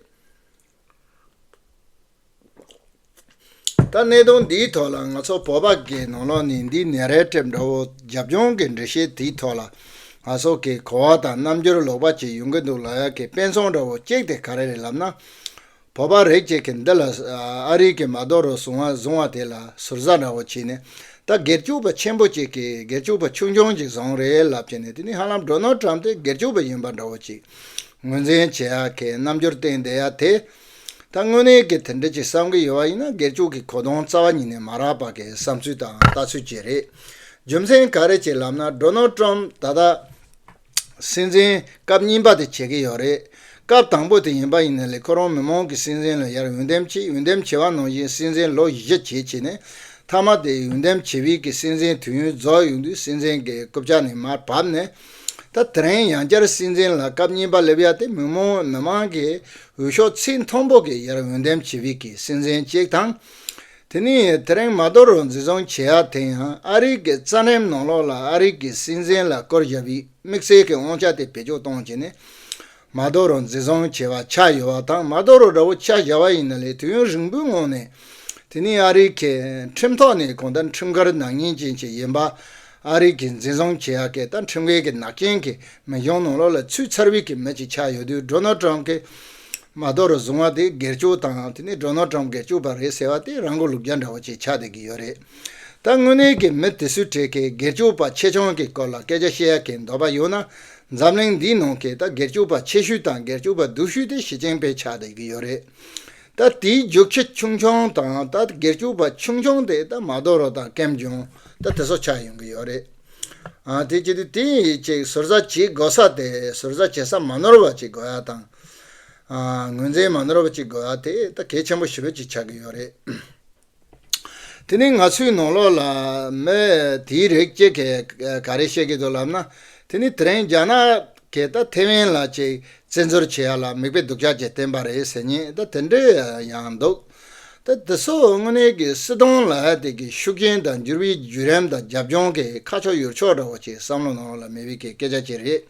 ད་གནད་དོན་འདིའི་ཐོག་ལ་ང་ཚོ་བོད་པ་གི་ནང་ལོགས་ནས་འདིའི་ནེ་རེ་ཊིབ་འདྲ་བོ་རྒྱབ་ལྗོངས་ཀྱི་འགྲེལ་བཤད་དེའི་ཐོག་ལ་ང་ཚོ་གི་གོ་བ་དང་རྣམ་འགྱུར་ལོག་པ་ཅིག་ཡོང་གི་འདུག་ལབ་ཡག་གི་དཔེ་མཚོན་འདྲ་བོ་གཅིག་དེ་ག་རེ་རེད་ལབ་ན། བོད་པ་རིགས་གཅིག་གིས་འདི་ལ་ཨ་རི་གི་མ་དོ་རོ་བཟུང་བ་བཟུང་བ་དེ་ལ་ཟུར་ཟ་འདྲ་བོ་བྱས་ནས་ད་སྒེར་གཅོད་པ་ཆེན་པོ་གཅིག་གིས་སྒེར་གཅོད་པ་ཆུང་ཆུང་གཅིག་བཟུང་རེད་ལབ་བྱས་ནས་དེ་ནི་ཧ་ལམ་ཌོ་ནལ་ཊམ་དེ་སྒེར་གཅོད་པ་ཡིན་པ་འདྲ་བོ་ཅིག་ངོས་འཛིན་བྱེད་ཡག་གི་རྣམ་འགྱུར་བསྟན་བསྡད་ཡ་དེ། ད་དངོས་གནས་ཀྱི་དེ་འདྲ་ཅིག་བསམ་གྱི་ཡོད་པ་ཡིན་ན་སྒེར་གཅོད་ཀྱི་གོ་དོན་རྩ་བ་ཉིད་ནས་མ་རག་པ་གི་བསམ་ཚུལ་དང་ལྟ་ཚུལ་ཅིག་རེད། རྒྱུ་མཚན་ག་རེ་ཅིག་ལབ་ན་ཌོ་ནལ་ཊམ་ད་ལྟ་སྲིད་འཛིན་སྐབས་གཉིས་པ་དེ་བྱེད་ཀྱི་ཡོད་རེད། སྐབས་དང་པོ་དེ་ཡིན་པ་ཡིན་ན་ལས་ཁོ་རང་མི་མང་གི་སྲིད་འཛིན་ལ་ཡར་འོས་འདེམས་བྱས་འོས་འདེམས་བྱས་པ་ནང་བཞིན་སྲིད་འཛིན་ལོ་བཞི་བྱས་བྱས་ནས། མཐའ་མ་དེ་འོས་འདེམས་བྱེད་པའི་གི་སྲིད་འཛིན་དུས་ཡུན་རྫོགས་ཡོང་དུས་སྲིད་འཛིན་གྱི་རྐུབ་བཀྱག་ནས་མར་བབས་ནས། ད་དེ་རིང་ཡང་བསྐྱར་སྲིད་འཛིན་ལ་སྐབས་གཉིས་པ་སླེབས་ཡ་དེ་མི་མང་མི་མང་གི་འོས་ཤོག་ཚད་མཐོན་པོ་གི་ཡར་འོས་འདེམས་བྱེད་པའི་གི་སྲིད་འཛིན་གཅིག་དང་། དེ་ནས་དེ་རིང་མ་དོ་རུ་འཛིན་བཟུང་བྱེད་ཡ་དེ་ཡང་ཨ་རི་གི་རྩ་ཁྲིམས་ནང་ལོགས་ལ་ཨ་རི་གི་སྲིད་འཛིན་ལ་བསྐོ་བཞག་པའི་དམིགས་བསལ་གྱི་དབང་ཆ་དེ་བེད་སྤྱོད་གཏོང་བྱས་ནས། མ་དོ་རུ་འཛིན་བཟུང་བྱས་པ་ཆགས་ཡོད་པ་དང་མ་དོ་རུ་འདྲ་བོ་ཆ་བཞག་པ་ཡིན་ན་ལས་དུས་ཡུན་རིང་པོའི་སྔོན་ནས་དེ་ནི་ཨ་རིའི་གི་ཁྲིམས་ཐོག་ནས་གང་ལྟར་ཁྲིམས་འགལ་ནག་ཉེས་ཅན་ཅིག་ཡིན་པ། ཨ་རིའི་གི་འཛིན་བཟུང་བྱེད་ཡག་གི་ད་ཁྲིམས་འགལ་གྱི་ནག་རྐྱེན་གྱི་མི་གཞུང་ནང་ལོགས་ལ་ཚུད་ཚར་བའི་གི་མི་ཅིག་ཆགས་ཡོད་དུས་ཌོ་ནལ་ཊམ་གི་མ་དོ་རུ་བཟུང་བ་དེ་སྒེར་གཅོད་དང་དེ་ནི་ཌོ་ནལ་ཊམ་སྒེར་གཅོད་པ་རེད་ཟེར་བ་དེ་རང་མགོ་ལུག་རྒྱ་འདྲ་བོ་ཅིག་ཆགས་བསྡད་ཀྱི་ཡོད་རེད། ད་དངོས་གནས་ཀྱི་མི་དེ་ཚོའི་གྲས་ཀྱི་སྒེར་གཅོད་པ་ཆེ་ཆུང་གི་སྐོར་ལ་སྐད་ཆ་བཤད་ཡག་གི་འདོད་པ་ཡོད་ན། འཛམ་གླིང་འདིའི་ནང་གི་ད་སྒེར་གཅོད་པ་ཆེ་ཤོས་དང་སྒེར་གཅོད་པ་སྡུག་ཤོས་དེ་ཞི་ཅིན་ཕིང་ཆགས་བསྡད་ཀྱི་ཡོད་རེད། ད་དེའི་རྒྱུག་ཁྱི་ཆུང་ཆུང་དང་ད་སྒེར་གཅོད་པ་ཆུང་ཆུང་དེ་ད་མ་དོ་རོ་དང་ཀེམ་ཇོང་ད་དེ་ཚོ་ཆགས་ཡོང་གི་ཡོད་རེད། ཨ་དེ་བྱེད་དུས་དེ་ཅིག་ཟུར་ཟ་བྱེད་དགོས་ས་དེ་ཟུར་ཟ་བྱེད་ས་མ་ནོར་བ་ཅིག་དགོས་ཡ་དང་། ཨ་ངོས་འཛིན་མ་ནོར་བ་ཅིག་དགོས་ཡ་དེ་ད་གལ་ཆེན་པོ་ཞེ་པོ་ཅིག་ཆགས་ཀྱི་ཡོད་རེད། དེ་ནས་ང་ཚོའི་ནང་ལོགས་ལ་མི་དེའི་རིགས་གཅིག་གིས་ག་རེ་བཤད་ཀྱི་འདུག་ལབ་ན། དེ་ནི་དེ་རིང་རྒྱ་ནག་གིས་ད་ཐེ་ཝན་ལ་ཅིག་བཙན་འཛུལ་བྱེད་ཡ་ལ་མིག་དཔེ་སྡུག་ཅག་ཅིག་བསྟན་པ་རེད་ཟེར་མཁན་ད་དེ་འདྲ་ཡང་འདུག་ད་དེ་ཚོ་དངོས་གནས་ཀྱི་སྲིད་དོན་ལ་དེ་གི་ཤུགས་རྐྱེན་དང་འགྱུར་བའི་བརྒྱུད་རིམ་དང་རྒྱབ་ལྗོངས་ཀྱི་ཁ་ཕྱོགས་ཡུལ་ཕྱོགས་འདྲ་བོ་ཅིག་བསམ་བློ་ནང་ལ་མེད་པའི་གི་སྐད་ཆ་ཅིག་རེད།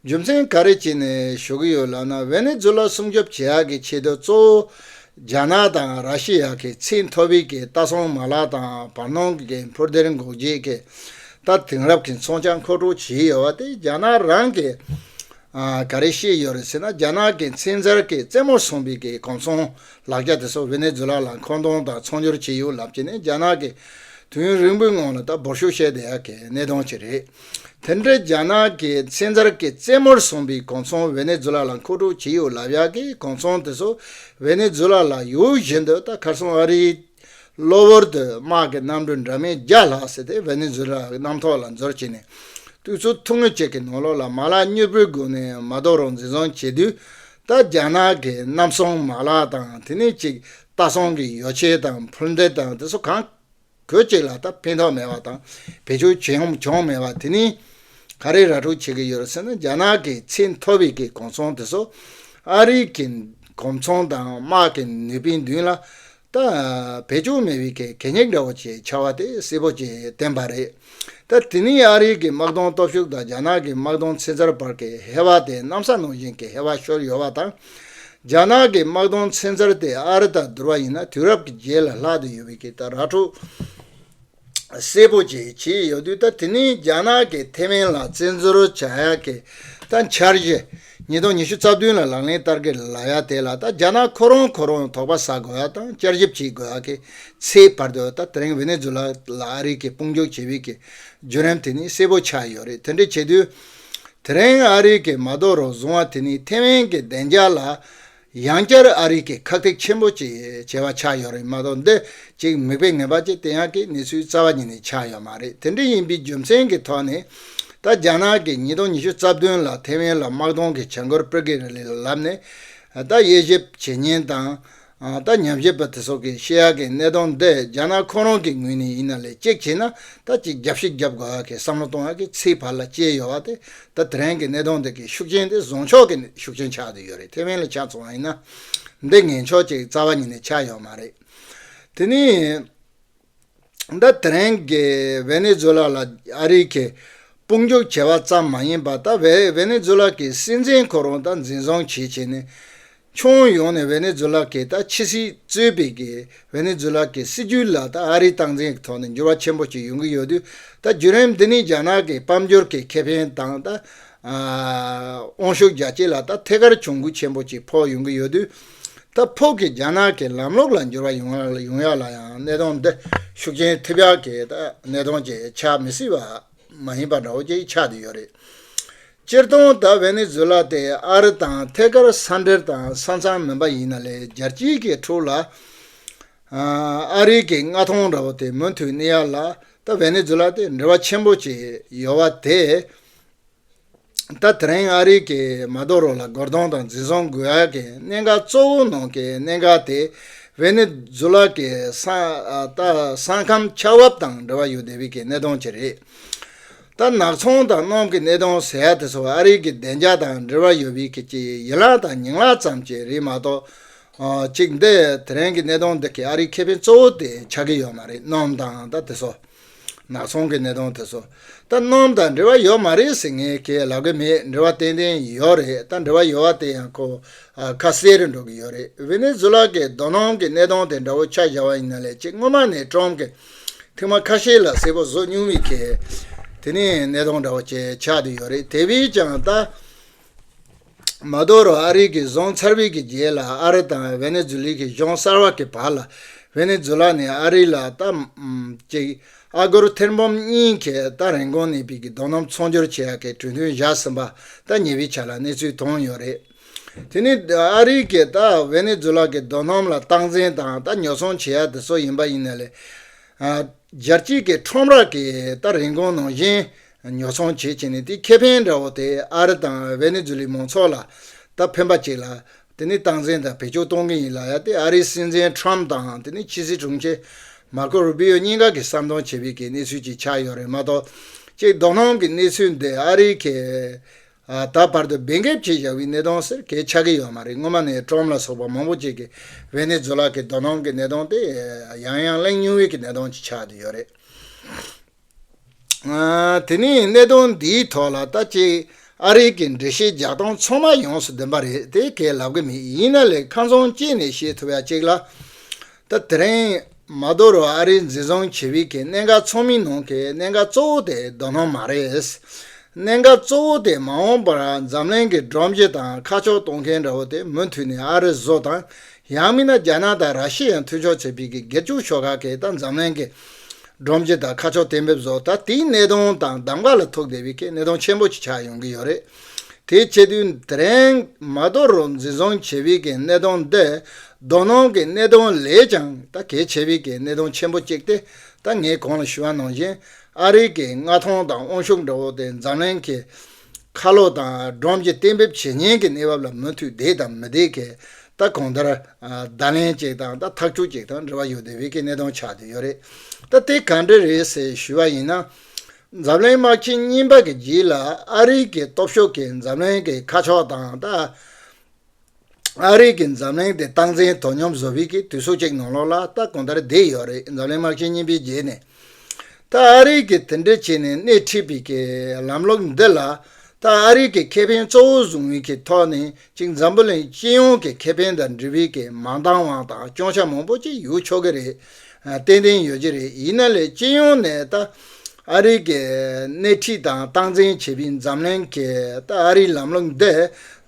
རྒྱུ་མཚན་ག་རེ་བྱས་ནས་ཞུ་གི་ཡོད་ལབ་ན་ཝེ་ནེ་ཛུ་ལ་སྲུང་སྐྱོབ་བྱེད་ཡག་གི་ཆེད་དུ་གཙོ་བོ་རྒྱ་ནག་དང་ར་ཤི་ཡ་གི་ཚད་མཐོ་བའི་གི་ལྟ་སྲུང་མ་ལག་དང་བར་སྣང་གི་འཕུར་མདེལ་འགོག་བྱེད་ཀྱི་ད་དེང་རབས་ཀྱི་མཚོན་ཆ་མཁོ་སྤྲོད་བྱས་ཡོད་པ་དེ་རྒྱ་ནག་རང་གི་ཨ་ག་རེ་བཤད་ཡོད་རེད་ཟེར་ན་རྒྱ་ནག་གི་ཚན་རྩལ་གྱི་རྩེད་མོར་སོན་པའི་གི་གོམ་ཚོང་ལག་ཆ་དེ་ཚོ་ཝེ་ནེ་ཛུ་ལ་ལ་མཁོ་འདོན་དང་ཚོང་སྒྱུར་བྱས་ཡོད་ལབ་ཀྱི་ནས་རྒྱ་ནག་གི་དུས་ཡུན་རིང་པོའི་སྔོན་ལ་ད་འབོར་ཤོག་བཤད་བསྡད་ཡག་གི་གནད་དོན་ཅིག་རེད། དེ་འདྲའི་རྒྱ་ནག་གི་ཚན་རྩལ་གྱི་རྩེད་མོར་སོན་པའི་གོམ་ཚོང་ཝེ་ནེ་ཛུ་ལ་ལ་མཁོ་སྤྲོད་བྱས་ཡོད་ལབ་ཡག་གི་གོམ་ཚོང་དེ་ཚོ་ཝེ་ནེ་ཛུ་ལ་ལ་ཡོད་བཞིན་དུ་ད་ཁར་སང་ཨ་རིའི་གློ་བུར་དུ་དམག་གི་གནམ་གྲུ་འདྲ་མིན་བརྒྱ་ལྷག་ཟེར་ཏེ་ཝེ་ནེ་ཛུ་ལ་གནམ་ཐོག་ལ་འཛུལ་བྱས་ནས་དུས་ཚོད་ཐུང་ངུ་ཅིག་གི་ནང་ལོགས་ལ་མ་ལག་མྱུར་པོའི་སྒོ་ནས་མ་དོ་རུ་འཛིན་བཟུང་བྱེད་དུས་ད་རྒྱ་ནག་གི་གནམ་སྲུང་མ་ལག་དང་དེ་ནས་ཅིག་ལྟ་སྲུང་གི་ཡོ་ཆས་དང་འཕུར་མདེལ་དང་དེ་ཚོ་གང་གོ་ཅིག་ལ་ད་ཕན་ཐོགས་མེད་པ་དང་བེད་སྤྱོད་བྱེད་ཡོང་བྱུང་མེད་པ་དེ་ནི་ག་རེ་ར་སྤྲོད་བྱེད་ཀྱི་ཡོད་རེད་ཟེར་ན་རྒྱ་ནག་གི་ཚད་མཐོ་བའི་གི་གོམ་ཚོང་དེ་ཚོ་ཨ་རིའི་གི་གོམ་ཚོང་དང་དམག་གི་ནུས་པའི་མདུན་ལ་ད་བེད་སྤྱོད་མེད་པའི་གི་གད་སྙིགས་འདྲ་བོ་ཅིག་ཆགས་པ་དེ་གསལ་པོ་ཅིག་བསྟན་པ་རེད། ད་དེ་ནི་ཨ་རིའི་གི་དམག་དོན་སྟོབས་ཤུགས་དང་རྒྱ་ནག་གི་དམག་དོན་ཚན་རྩལ་བར་གྱི་ཧེ་བག་དེ་གནམ་ས་ནང་བཞིན་གྱི་ཧེ་བག་ཤོར་ཡོད་པ་དང་། རྒྱ་ནག་གི་དམག་དོན་ཚན་གསར་དེ་ཨ་རི་དང་བསྡུར་བ་ཡིན་ན་དུས་རབས་ཀྱི་རྗེས་ལ་ལྷག་ཏུ་ཡོད་པའི་གི་ད་ར་འཕྲོད་གསལ་པོ་ཅིག་བྱས་ཡོད་དུས། ད་དེ་ནས་རྒྱ་ནག་གིས་ཐེ་ཝན་ལ་བཙན་འཛུལ་བྱ་ཡག་གི་ད་འཆར་གཞི་ཉིས་སྟོང་ཉི་ཤུ་རྩ་བདུན་ལ་ལག་ལེན་བསྟར་གི་ལབ་ཡ་དེ་ལ། ད་རྒྱ་ནག་ཁོ་རང་ཁོ་རང་དོགས་པ་ཟ་དགོས་ཡ་དང་བསྐྱར་ཞིབ་བྱེད་དགོས་ཡ་གི་ཚད་བར་དུ། ད་དེ་རིང་ཝེ་ནེ་ཛུ་ལ་ལ་ཨ་རི་གིས་དཔུང་འཇུག་བྱེད་པའི་གི་བརྒྱུད་རིམ་དེ་ནི་གསལ་པོ་ཆགས་ཡོད་རེད། དེ་འདྲ་བྱེད་དུས། དེ་རིང་ཨ་རི་གི་མ་དོ་རོ་བཟུང་བ་དེ་ནི་ཐེ་ཝན་གྱི་བདེ་འཇགས་ལ་ཡང་བསྐྱར་ཨ་རི་གིས་ཁག་ཐེག་ཆེན་པོ་ཅིག་བྱས་པ་ཆགས་ཡོད་རེད་མ་གཏོགས། འདི་ཅིག་མིག་དཔེ་ངན་པ་ཅིག་བསྟན་ཡག་གི་གནས་ཚུལ་རྩ་བ་ཉིད་ནས་ཆགས་ཡོད་མ་རེད། དེ་འདྲ་ཡིན་པའི་རྒྱུ་མཚན་གྱི་ཐོག་ནས། ད་རྒྱ་ནག་གིས་ཉིས་སྟོང་ཉི་ཤུ་རྩ་བདུན་ལ་ཐེ་ཝན་ལ་དམག་དོན་གྱི་བྱ་འགུལ་སྤེལ་གི་རེད་ལབ་ནས། ད་དབྱེ་ཞིབ་བྱེད་མཁན་དང་། ཨ། ད་ཉམས་ཞིབ་པ་དེ་ཚོ་གིས་བཤད་ཡག་གི་གནད་དོན་འདི་རྒྱ་ནག་ཁོ་རང་གི་ངོས་ནས་ཡིན་ན་ལས་གཅིག་བྱས་ན་ད་ཅིག་རྒྱབ་བཤིག་རྒྱབ་དགོས་ཡག་གི་བསམ་བློ་གཏོང་ཡག་གི་ཚད་བར་ལ་བཅད་ཡོད་པ་དེ། ད་དེ་རིང་གི་གནད་དོན་འདི་གི་ཤུགས་རྐྱེན་དེ་བཟང་ཕྱོགས་ཀྱི་ཤུགས་རྐྱེན་ཆགས་བསྡད་ཡོད་རེད། ཐེ་ཝན་ལ་ཆ་མཚོན་པ་ཡིན་ན་འདི་ངན་ཕྱོགས་ཅིག་རྩ་བ་ཉིད་ནས་ཆགས་ཡོད་མ་རེད། དེ་ནས། ད་དེ་རིང་གི་ཝེ་ནེ་ཛུ་ལ་ལ་ཨ་རི་གིས་དཔུང་འཇུག་བྱས་པ་ཙམ་མ་ཡིན་པར། ད་ཝེ་ཝེ་ནེ་ཛུ་ལ་གི་སྲིད་འཛིན་ཁོ་རང་ད་འཛིན་བཟུང་བྱས་བྱས་ནས། ཁྱོན་ཡོངས་ནས་ཝེ་ནེ་ཛུ་ལ་གི་ད་ཕྱི་སྲིད་གཙོས་པའི་གི་ཝེ་ནེ་ཛུ་ལ་གི་སྲིད་ཇུས་ལ་ད་ཨ་རིའི་སྟངས་འཛིན་གྱི་ཐོག་ནས་འགྱུར་བ་ཆེན་པོ་ཅིག་ཡོང་གི་ཡོད་དུས། ད་བརྒྱུད་རིམ་འདི་ནི་རྒྱ་ནག་གི་དཔལ་འབྱོར་གྱི་ཁེ་ཕན་དང་། ད་ཨ་དབང་ཤུགས་རྒྱ་སྐྱེད་ལ་ད་ཐད་ཀར་གྱོང་གུད་ཆེན་པོ་ཅིག་ཕོག་ཡོང་གི་ཡོད་དུས། ད་ཕོག་གི་རྒྱ་ནག་གི་ལམ་ལུགས་ལ་འགྱུར་བ་ཡོང་ཡ་ཡོང་ཡ་ལ་ཡང་གནད་དོན་འདི་ཤུགས་རྐྱེན་ཐེབས་ཡག་གི་ད་གནད་དོན་ཅིག་ཆགས་མི་སྲིད་པ་མ་ཡིན་པ་འདྲ་བོ་ཅིག་ཆགས་བསྡད་ཡོད་རེད། སྤྱིར་བཏང་ད་ཝེ་ནེ་ཛུ་ལ་དེ་ཨ་རི་དང་ཐད་ཀར་ས་འབྲེལ་དང་ས་མཚམས་མིན་པ་ཡིན་ན་ལས། རྒྱལ་སྤྱིའི་གི་ཁྲོད་ལ་ཨ་རི་གི་མངའ་ཐང་འདྲ་བོ་དེ་མུ་མཐུད་གནས་ཡ་ལ་ད་ཝེ་ནེ་ཛུ་ལ་དེ་འབྲེལ་བ་ཆེན་པོ་ཅིག་ཡོད་པ་དེ། ད་དེ་རིང་ཨ་རི་གིས་མ་དོ་རོ་ལ་རྒོལ་རྡུང་དང་འཛིན་བཟུང་དགོས་ཡ་གི་གནད་འགག་གཙོ་བོ་ནང་གི་གནད་འགག་དེ་ཝེ་ནེ་ཛུ་ལ་གི་ས་ཨ་ད་ས་ཁམས་ཆར་འབབ་དང་འབྲེལ་བ་ཡོད་བསྡད་པའི་གི་གནད་དོན་ཅིག་རེད། ད་ནག་ཚོང་དང་གནམ་གྱི་གནད་དོན་ཟེར་ཡ་དེ་ཚོ་ཨ་རི་གི་བདེ་འཇགས་དང་འབྲེལ་བ་ཡོད་པའི་གི་ཅིག་ཡན་ལག་དང་ཉིང་ལག་ཙམ་ཅིག་རེད་མ་གཏོགས། ཨ་ཅིག་འདི་དེ་རིང་གི་གནད་དོན་འདི་གི་ཨ་རིའི་ཁེ་ཕན་གཙོ་བོ་དེ་ཆགས་ཀྱི་ཡོད་མ་རེད། གནམ་དང་ད་དེ་ཚོ། ནག་ཚོང་གི་གནད་དོན་དེ་ཚོ། ད་གནམ་དང་འབྲེལ་བ་ཡོད་མ་རེད་ཟེར་ངས་གས་ལབ་གི་མེད། འབྲེལ་བ་ཏན་ཏན་ཡོད་རེད། ད་འབྲེལ་བ་ཡོད་པ་དེ་ཡང་ཁོ་ཨ་ཁ་གསལ་རུ་འགྲོ་གི་ཡོད་རེད། ཝེ་ནེ་ཛུ་ལ་གི་རྡོ་སྣུམ་གི་གནད་དོན་དེ་འདྲ་བོ་ཆ་བཞག་པ་ཡིན་ན་ལས། ཅིག་སྔོན་མ་ནས་ཀྲམ་གི་ཐེངས་མ་ཁ་ཤས་ལ་གསལ་པོ་བཟོ་མྱོང་བའི་གས་དེ་ནས་གནད་དོན་འདྲ་བོ་ཅིག་ཆགས་བསྡད་ཡོད་རེད། དེ་བས་ཀྱང་ད། མ་དོ་རོ་ཨ་རི་གིས་བཟུང་ཚར་བའི་གི་རྗེས་ལ་ཨ་རི་དང་ཝེ་ནེ་ཛུ་ལའི་གི་གཞུང་གསར་བ་གི་བར་ལ། ཝེ་ནེ་ཛུ་ལ་ནས་ཨ་རི་ལ་ད་ཨམ་ཅིག་ཨ་སྒོར་ཐེར་འབུམ་གཉིས་གི་ད་རིན་གོང་གནས་པའི་གི་རྡོ་སྣུམ་ཚོང་སྒྱུར་བྱེད་ཡག་གི་གྲོས་མཐུན་བཞག་ཟིན་པ་ད་ཉེ་བའི་ཆར་ལ་གནས་ཚུལ་ཐོན་ཡོད་རེད། དེ་ནི་ཨ་རི་གིས་ད་ཝེ་ནེ་ཛུ་ལ་གི་རྡོ་སྣུམ་ལ་སྟངས་འཛིན་དང་ད་ཉོ་ཚོང་བྱེད་ཡག་དེ་ཚོ་ཡིན་པ་ཡིན་ན་ལས། ཨ་རྒྱལ་སྤྱིའི་གི་ཁྲོམ་ར་གི་ད་རིན་གོང་ནང་བཞིན་ཉོ་ཚོང་བྱེད་བྱས་ནས། དེ་ཁེ་ཕན་འདྲ་བོ་དེ་ཨ་རི་དང་ཝེ་ནེ་ཛུ་ལའི་མང་ཚོགས་ལ་ད་ཕན་པ་ཅིག་ལ་དེ་ནི་སྟངས་འཛིན་དང་བེད་སྤྱོད་གཏོང་གི་ཡིན་ལབ་ཡ་དེ། ཨ་རིའི་སྲིད་འཛིན་ཁྲམ་དང་དེ་ནི་ཕྱི་སྲིད་དྲུང་ཆེ་མར་ཀོ་རུ་པི་ཡོ་གཉིས་ཀ་གིས་བསམ་གཏོང་བྱས་པའི་གི་གནས་ཚུལ་ཅིག་ཆགས་ཡོད་རེད་མ་གཏོགས། ཅིག་རྡོ་སྣུམ་གི་གནས་ཚུལ་འདི་ཨ་རི་གི་ཨ་ད་བར་དུ་འབེལ་འགེབས་བྱས་བཞག་པའི་གནད་དོན་ཟེར་གས་ཆགས་ཀྱི་ཡོད་མ་རེད། སྔོན་མ་ནས་ཀྲམ་ལ་སོགས་པ་མང་པོ་ཅིག་གིས་ཝེ་ནེ་ཛུ་ལ་གི་རྡོ་སྣུམ་གི་གནད་དོན་དེ་ཡང་ཡང་གླེང་མྱོང་བའི་གི་གནད་དོན་ཅིག་ཆགས་བསྡད་ཡོད་རེད། ཨ་དེ་ནས་གནད་དོན་འདིའི་ཐོག་ལ་ད་ཅིག་ཨ་རི་གི་འགྲེལ་བཤད་རྒྱག་སྟངས་ཚང་མ་ཡོངས་སུ་བདེན་པ་རེད། དེ་གས་ལབ་གི་མེད། ཡིན་ན་ལས་ཁ་ཚོན་བཅད་ནས་བཤད་ཐུབ་ཡ་ཅིག་ལ། ད་དེ་རིང་མ་དོ་རོ་ཨ་རིས་འཛིན་བཟུང་བྱས་པའི་གི་གནད་འགག་ཚང་མའི་ནང་གི་གནད་འགག་གཙོ་བོ་དེ་རྡོ་སྣུམ་མ་རེད། གནད་འགག་གཙོ་བོ་དེ་མ་འོངས་པར་འཛམ་གླིང་གི་སྒྲོམ་གཞི་དང་ཁ་ཕྱོགས་གཏོང་མཁན་འདྲ་བོ་དེ་མུ་མཐུད་ནས་ཨ་རི་བཟོ་དང་། ཡང་མིན་ན་རྒྱ་ནག་དང་ར་ཤི་ཡ་མཐུན་ཕྱོགས་བྱས་པའི་གི་སྒེར་གཅོད་ཤོག་ཁག་གིས་ད་འཛམ་གླིང་གི་སྒྲོམ་གཞི་དང་ཁ་ཕྱོགས་གཏན་འབེབས་བཟོ། ད་དེའི་གནད་དོན་དང་གདམ་ག་ལ་ཐུག་བསྡད་པའི་གི་གནད་དོན་ཆེན་པོ་ཅིག་ཆགས་ཡོང་གི་ཡོད་རེད། དེ་བྱེད་དུས་དེ་རིང་མ་དོ་རོ་འཛིན་བཟུང་བྱས་པའི་གི་གནད་དོན་འདི་རྡོ་སྣུམ་གི་གནད་དོན་ལས་ཀྱང་ད་གལ་ཆེ་བའི་གི་གནད་དོན་ཆེན་པོ་གཅིག་སྟེ། ད་ངས་གོང་ལ་ཞུ་བ་ནང་བཞིན་ཨ་རི་གི་མངའ་ཐང་དང་དབང་ཤུགས་འདྲ་བོ་དེ་འཛམ་གླིང་གི་ཁ་ལོ་དང་སྒྲོམ་གཞི་གཏན་འབེབས་བྱེད་མཁན་གྱི་གནས་བབ་ལ་མུ་མཐུད་བསྡད་དང་མི་བསྡད་ཀྱི་ད་གང་ལྟར་ཨ་བརྡ་ལན་ཅིག་དང་ད་ཐག་གཅོད་ཅིག་དང་འབྲེལ་བ་ཡོད་བསྡད་པའི་གི་གནད་དོན་ཆགས་བསྡད་ཡོད་རེད། ད་དེ་ག་འདྲ་རེད་ཟེར་ཞུ་བ་ཡིན་ན། འཛམ་གླིང་དམག་ཆེན་གཉིས་པ་གི་རྗེས་ལ་ཨ་རི་གི་སྟོབས་ཤུགས་ཀྱིས་འཛམ་གླིང་གི་ཁ་ཕྱོགས་དང་ད་ཨ་རི་གིས་འཛམ་གླིང་དེ་སྟངས་འཛིན་དོ་སྙོམས་བཟོ་བའི་གི་དུས་ཚོད་ཅིག་ནང་ལོགས་ལ་ད་གང་ལྟར་བསྡད་ཡོད་རེད། འཛམ་གླིང་དམག་ཆེན་གཉིས་པའི་རྗེས་ནས། ད་ཨ་རི་གིས་དེ་འདྲ་བྱས་ནས་སྣེ་ཁྲིད་པའི་གི་ལམ་ལུགས་འདི་ལ། ད་ཨ་རི་གི་ཁེ་ཕན་གཙོ་བོ་བཟུང་བའི་གི་ཐོག་ནས་ཅིག་འཛམ་བུ་གླིང་སྤྱི་ཡོངས་ཀྱི་ཁེ་ཕན་དང་འབྲེལ་བའི་གི་མ་འདང་བ་དང་སྐྱོན་ཆ་མང་པོ་ཅིག་ཡོད་ཆོག་གི་རེད། ཨ། ཏན་ཏན་ཡོད་ཀྱི་རེད། ཡིན་ན་ལས་སྤྱི་ཡོངས་ནས་ད་ཨ་རི་གི་སྣེ་ཁྲིད་དང་སྟངས་འཛིན་བྱེད་པའི་འཛམ་གླིང་གི་ད་ཨ་རིའི་ལམ་ལུགས་འདི་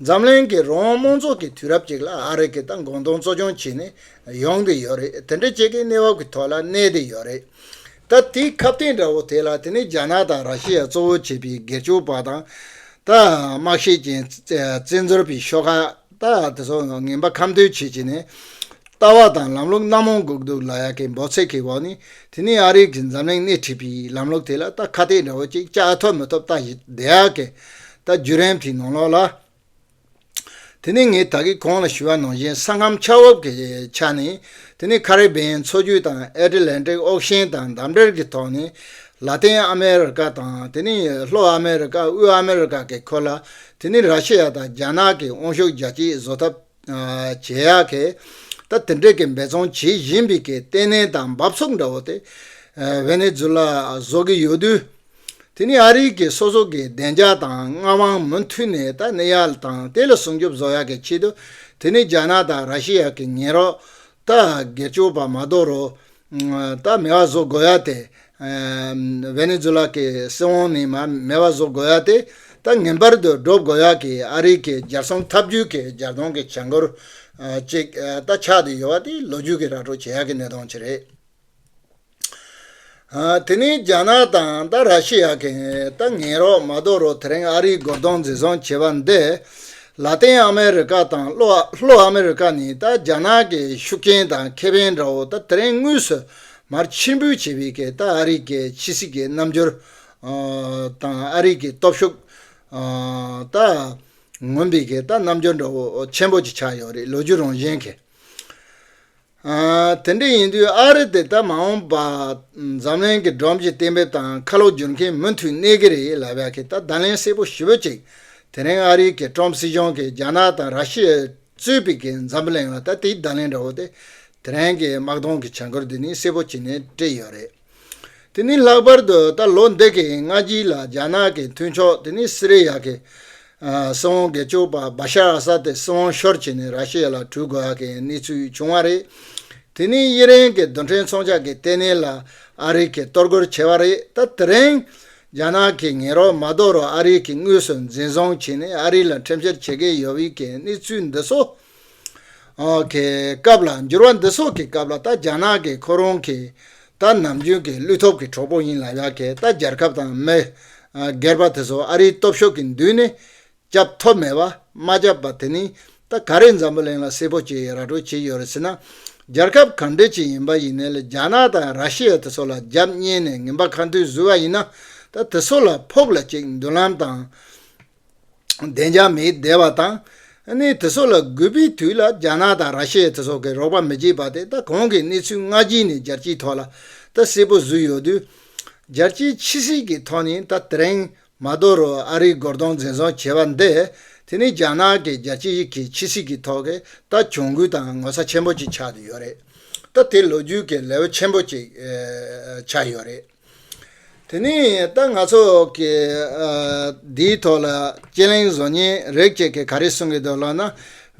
འཛམ་གླིང་གི་རང་དབང་དམངས་གཙོ་གི་དུས་རབས་ཅིག་ལ་ཨ་རི་གི་ད་དགོངས་དོན་གཙོ་སྐྱོང་བྱས་ནས་ཡོང་གི་ཡོད་རེད། དེ་འདྲ་བྱེད་མཁན་གནས་བབ་ཀྱི་ཐོག་ལ་གནས་བསྡད་ཡོད་རེད། ད་དེའི་ཁ་གཏད་འདྲ་བོ་དེ་ལ་དེ་ནི་རྒྱ་ནག་དང་ར་ཤི་ཡ་གཙོ་བོ་བྱས་པའི་སྒེར་གཅོད་པ་དང་། ད་དམག་ཤེད་ཅན་བཙན་འཛུལ་པའི་ཤོག་ཁག་ད་དེ་ཚོ་ངན་པ་ཁ་མཐུན་བྱེད་ཀྱི་ནས་ལྟ་བ་དང་ལམ་ལུགས་སྣ་མང་དགོས་འདུག་ལབ་ཡ་གི་འབོད་ཚིག་གི་འོག་ནས། དེ་ནི་ཨ་རི་གི་འཛམ་གླིང་སྣེ་ཁྲིད་པའི་ལམ་ལུགས་དེ་ལ་ད་ཁ་གཏད་འདྲ་བོ་ཅིག་བཅག་ཐུབ་མི་ཐུབ་ལྟ་བཞིན་བསྡད་ཡ་གི་ད་བརྒྱུད་རིམ་དེའི་ནང་ལོགས་ལ། དེ་ནས་ངས་ད་གིན་གོང་ལ་ཞུས་པ་ནང་བཞིན་ས་ཁམས་ཆ་བབ་ཀྱི་ཆ་ནས། དེ་ནས་ཁ་རི་བི་ཡན་མཚོ་རྒྱུད་དང་ཨེ་ཊི་ལན་ཊིག་ཨོ་ཤན་དང་འདབས་འབྲེལ་གྱི་ཐོག་ནས་ལ་ཏིན་ཨ་མེ་རི་ཀ་དང་དེ་ནས་ལྷོ་ཨ་མེ་རི་ཀ་དབུས་ཨ་མེ་རི་ཀ་གི་ཁུལ་ལ་དེ་ནས་ར་ཤི་ཡ་དང་རྒྱ་ནག་གི་དབང་ཤུགས་རྒྱ་སྐྱེད་བཟོ་ཐབས་བྱེད་ཡག་གི་ད་དེ་འདྲས་ཀྱི་འབད་བརྩོན་བྱེད་བཞིན་པའི་གི་ལྟེ་གནས་དང་འབབ་ཚུགས་འདྲ་བོ་དེ་ཝེ་ནེ་ཛུ་ལ་བཟོ་གི་ཡོད་དུས། དེ་ནི་ཨ་རིའི་གི་སོ་སོ་གི་བདེ་འཇགས་དང་མངའ་དབང་མུ་མཐུད་ནས་ད་གནས་ཡག་དང་དེ་ལ་སྲུང་སྐྱོབ་བཟོ་ཡག་གི་ཆེད་དུ། དེ་ནི་རྒྱ་ནག་དང་ར་ཤི་ཡ་གི་ངན་རོགས་ད་སྒེར་གཅོད་པ་མ་དོ་རོ་ད་མེད་པ་བཟོ་དགོས་ཡ་དེ། ཝེ་ནེ་ཛུ་ལ་གི་སྲིད་དབང་ནས་མ་མེད་པ་བཟོ་དགོས་ཡ་དེ། ད་ངེས་པར་དུ་སྒྲུབ་དགོས་ཡ་གི་ཨ་རིའི་གི་རྒྱལ་སྲུང་ཐབས་ཇུས་གི་རྒྱལ་དོན་གི་བྱ་འགུལ་ཅིག་ད་ཆགས་བསྡད་ཡོད་པ་དེ་ལོ་རྒྱུས་གི་ར་སྤྲོད་བྱེད་ཡ་གི་གནད་དོན་ཅིག་རེད། ཨ། དེ་ནས་རྒྱ་ནག་དང་ད་ར་ཤི་ཡ་གི་ད་ངན་རོགས་མ་དོ་རོ་དེ་རིང་ཨ་རིའི་སྒོར་གདོང་འཛིན་བཟུང་བྱས་པ་འདི། ལ་ཏིན་ཨ་མེ་རི་ཀ་དང་ལྷོ་ལྷོ་ཨ་མེ་རི་ཀ་ནི་ད་རྒྱ་ནག་གི་ཤུགས་རྐྱེན་དང་ཁེ་ཕན་འདྲ་བོ་ད་དེ་རིང་དངོས་སུ་མར་ཕྱིར་འབུད་བྱས་པའི་གི་ད་ཨ་རིའི་གི་ཕྱི་སྲིད་ཀྱི་རྣམ་འགྱུར། ཨ། དང་ཨ་རིའི་གི་སྟོབས་ཤུགས། ཨ། ད་མངོན་པའི་གི་ད་རྣམ་འགྱུར་འདྲ་བོ་ཆེན་པོ་ཅིག་ཆགས་ཡོད་རེད། ལོ་རྒྱུས་རང་བཞིན་གི། ཨ། དེ་འདྲ་ཡིན་དུས་ཨ་རི་དེ་ད་མ་འོངས་པ་འཛམ་གླིང་གི་སྒྲོམ་གཞི་གཏན་འབེབས་དང་ཁ་ལོ་བསྒྱུར་མཁན་མུ་མཐུད་གནས་ཀྱི་རེད་ལབ་ཡ་གི་ད་བརྡ་ལན་གསལ་པོ་ཞེ་པོ་ཅིག་དེ་རིང་ཨ་རིའི་གི་ཀྲམ་སྲིད་གཞུང་གིས་རྒྱ་ནག་དང་ར་ཤི་ཡ་གཙོས་པའི་གི་འཛམ་བུ་གླིང་ལ་ད་དེའི་བརྡ་ལན་འདྲ་བོ་དེ་དེ་རིང་གི་དམག་དོན་གི་བྱ་འགུལ་འདི་ནས་གསལ་པོ་བྱས་ནས་སྤྲད་ཡོད་རེད། དེ་ནི་ལྷག་པར་དུ་ད་ལོ་འདི་གི་སྔ་རྗེས་ལ་རྒྱ་ནག་གི་མཐུན་ཕྱོགས་དེ་ནི་སི་རི་ཡ་གི་ཨ། སྲིད་དབང་སྒེར་གཅོད་པ་བ་ཤར་ཨ་སཱད་དེ་སྲིད་དབང་ཤོར་བྱས་ནས་ར་ཤི་ཡ་ལ་བྲོས་དགོས་ཡག་གི་གནས་ཚུལ་བྱུང་བ་རེད། དེ་ནི་དབྱི་རན་གྱི་རྡུལ་ཕྲན་མཚོན་ཆ་གི་ལྟེ་གནས་ལ་ཨ་རི་གིས་གཏོར་རྒོལ་བྱས་པ་རེད། ད་དེ་རིང་རྒྱ་ནག་གི་ངན་རོགས་མ་དོ་རོ་ཨ་རི་གིས་དངོས་སུ་འཛིན་བཟུང་བྱས་ནས་ཨ་རི་ལ་ཁྲིམས་བཤེར་བྱེད་ཀྱི་ཡོད་པའི་གི་གནས་ཚུལ་འདི་ཚོ། ཨོ་ཁེ། སྐབས་ལ་འགྱུར་བ་འདི་ཚོ་གི་སྐབས་ལ་ད་རྒྱ་ནག་གི་ཁོ་རང་གི་ད་ནམ་རྒྱུན་གི་བློས་ཐོབ་ཀྱི་གྲོགས་པོ་ཡིན་ལབ་ཡག་གི་ད་རྒྱལ་ཁབ་དང་མི་སྒེར་པ་དེ་ཚོ་ཨ་རིའི་སྟོབས་ཤུགས་ཀྱི་མདུན་ནས་བསྐྱབ་ཐུབ་མེད་པ་མ་བསྐྱབ་པ་དེ་ནི་ད་ག་རེ་འཛམ་བུ་གླིང་ལ་གསལ་པོ་ཅིག་ར་སྤྲོད་བྱས་ཡོད་རེད་ཟེར་ན། རྒྱལ་ཁབ་གང་འདྲ་ཅིག་ཡིན་པ་ཡིན་ནའི་ལ་རྒྱ་ནག་དང་ར་ཤི་ཡ་དེ་ཚོ་ལ་རྒྱབ་གཉེར་ནས་ངན་པ་ཁ་མཐུན་བཟོས་པ་ཡིན་ན། ད་དེ་ཚོ་ལ་ཕོགས་ལ་ཅིག་མདུན་ལམ་དང་། བདེ་འཇགས་མེད་བསྡད་པ་དང་། ཨ་ནི་དེ་ཚོ་ལ་དགོས་པའི་དུས་ལ་རྒྱ་ནག་དང་ར་ཤི་ཡ་དེ་ཚོ་གི་རོགས་པ་མི་བྱེད་པ་དེ་ད་གོང་གི་གནས་ཚུལ་སྔ་རྗེས་ནས་རྒྱལ་སྤྱིའི་ཐོག་ལ་ད་གསལ་པོ་བཟོས་ཡོད་དུས། རྒྱལ་སྤྱིའི་ཕྱི་སྲིད་ཀྱི་ཐོག་ནས་ད་དེ་རིང་མ་དོ་རུ་ཨ་རིའི་སྒོར་གདོང་འཛིན་བཟུང་བྱས་པ་འདི། དེ་ནི་རྒྱ་ནག་གི་རྒྱལ་སྤྱིའི་གི་ཕྱི་སྲིད་ཀྱི་ཐོག་གི་ད་གྱོང་གུད་དང་ངོ་ཚ་ཆེན་པོ་ཅིག་ཆགས་བསྡད་ཡོད་རེད། ད་དེ་ལོ་རྒྱུས་ཀྱི་ལེའུ་ཆེན་པོ་ཅིག་ཆགས་ཡོད་རེད། དེ་ནས་ད་ང་ཚོ་གི་ཨ་འདིའི་ཐོག་ལ་དཔྱད་གླེང་བཟོ་མཁན་རིགས་གཅིག་གིས་ག་རེ་གསུང་གི་འདུག་ལབ་ན།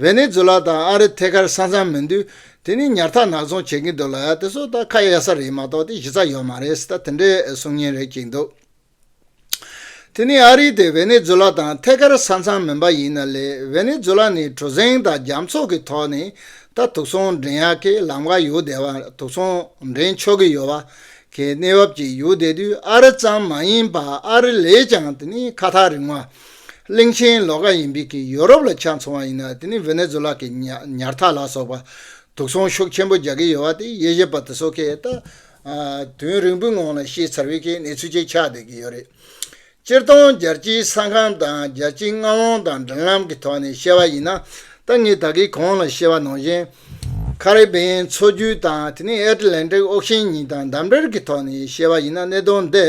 ཝེ་ནེ་ཛུ་ལ་དང་ཨ་རི་ཐད་ཀར་ས་མཚམས་མིན་དུས། དེ་ནས་ཉར་ཐག་ནག་ཚོང་བྱེད་ཀྱི་འདུག་ལབ་ཡ་དེ་ཚོ་ད་ཁ་གཡར་ས་རེད་མ་གཏོགས་དེ་གཞི་རྩ་ཡོད་མ་རེད་ཟེར། ད་དེ་འདྲའི་གསུང་མཁན་རིགས་གཅིག་འདུག་དེ་ནས་ཨ་རི་དེ་ཝེ་ནེ་ཛུ་ལ་དང་ཐད་ཀར་ས་མཚམས་མིན་པ་ཡིན་ན་ལས། ཝེ་ནེ་ཛུ་ལ་ནི་གྲུ་གཟིངས་དང་རྒྱ་མཚོ་གི་ཐོག་ནས་ད་དུག་སྲུང་འདྲེན་ཡག་གི་ལམ་ཁ་ཡོད་བསྡད་པ། དུག་སྲུང་འདྲེན་ཆོག་གི་ཡོད་པ་གི་གནས་བབ་ཅིག་ཡོད་བསྡད་དུས། ཨ་རི་ཙམ་མ་ཡིན་པ་ཨ་རི་ལས་ཀྱང་དེ་ནི་ཁ་ཐག་རིང་བ་གླིང་ཆེན་ལོགས་ཀ་ཡིན་པའི་གི་ཡོ་རོབ་ལ་ཆ་མཚོན་པ་ཡིན་ན། དེ་ནི་ཝེ་ནེ་ཛུ་ལ་གི་ཉ་ཉར་ཐག་ལ་སོགས་པ་དུག་སྲུང་ཤུགས་ཆེན་པོ་རྒྱག་གི་ཡོད་པ་དེ་དབྱེ་ཞིབ་པ་དེ་ཚོ་གིས་ད་ཨ་དུས་རིང་པོའི་སྔོན་ལ་ཤེས་ཚར་བའི་གི་གནས་ཚུལ་ཅིག་ཆགས་བསྡད་ཀྱི་ཡོད་རེད། སྤྱིར་བཏང་རྒྱལ་སྤྱིའི་ས་ཁམས་དང་རྒྱལ་སྤྱིའི་མངའ་དབང་དང་འབྲེལ་ལམ་གྱི་ཐོག་ནས་བཤད་པ་ཡིན་ན། ད་ངས་ད་གིན་གོང་ལ་བཤད་པ་ནང་བཞིན། ཁ་རི་བི་ཡན་མཚོ་རྒྱུད་དང་དེ་ནས་ཨེ་ཊི་ལན་ཊིག་ཨོ་ཤན་གཉིས་དང་འདབས་འབྲེལ་གྱི་ཐོག་ནས་བཤད་པ་ཡིན་ན། གནད་དོན་འདི་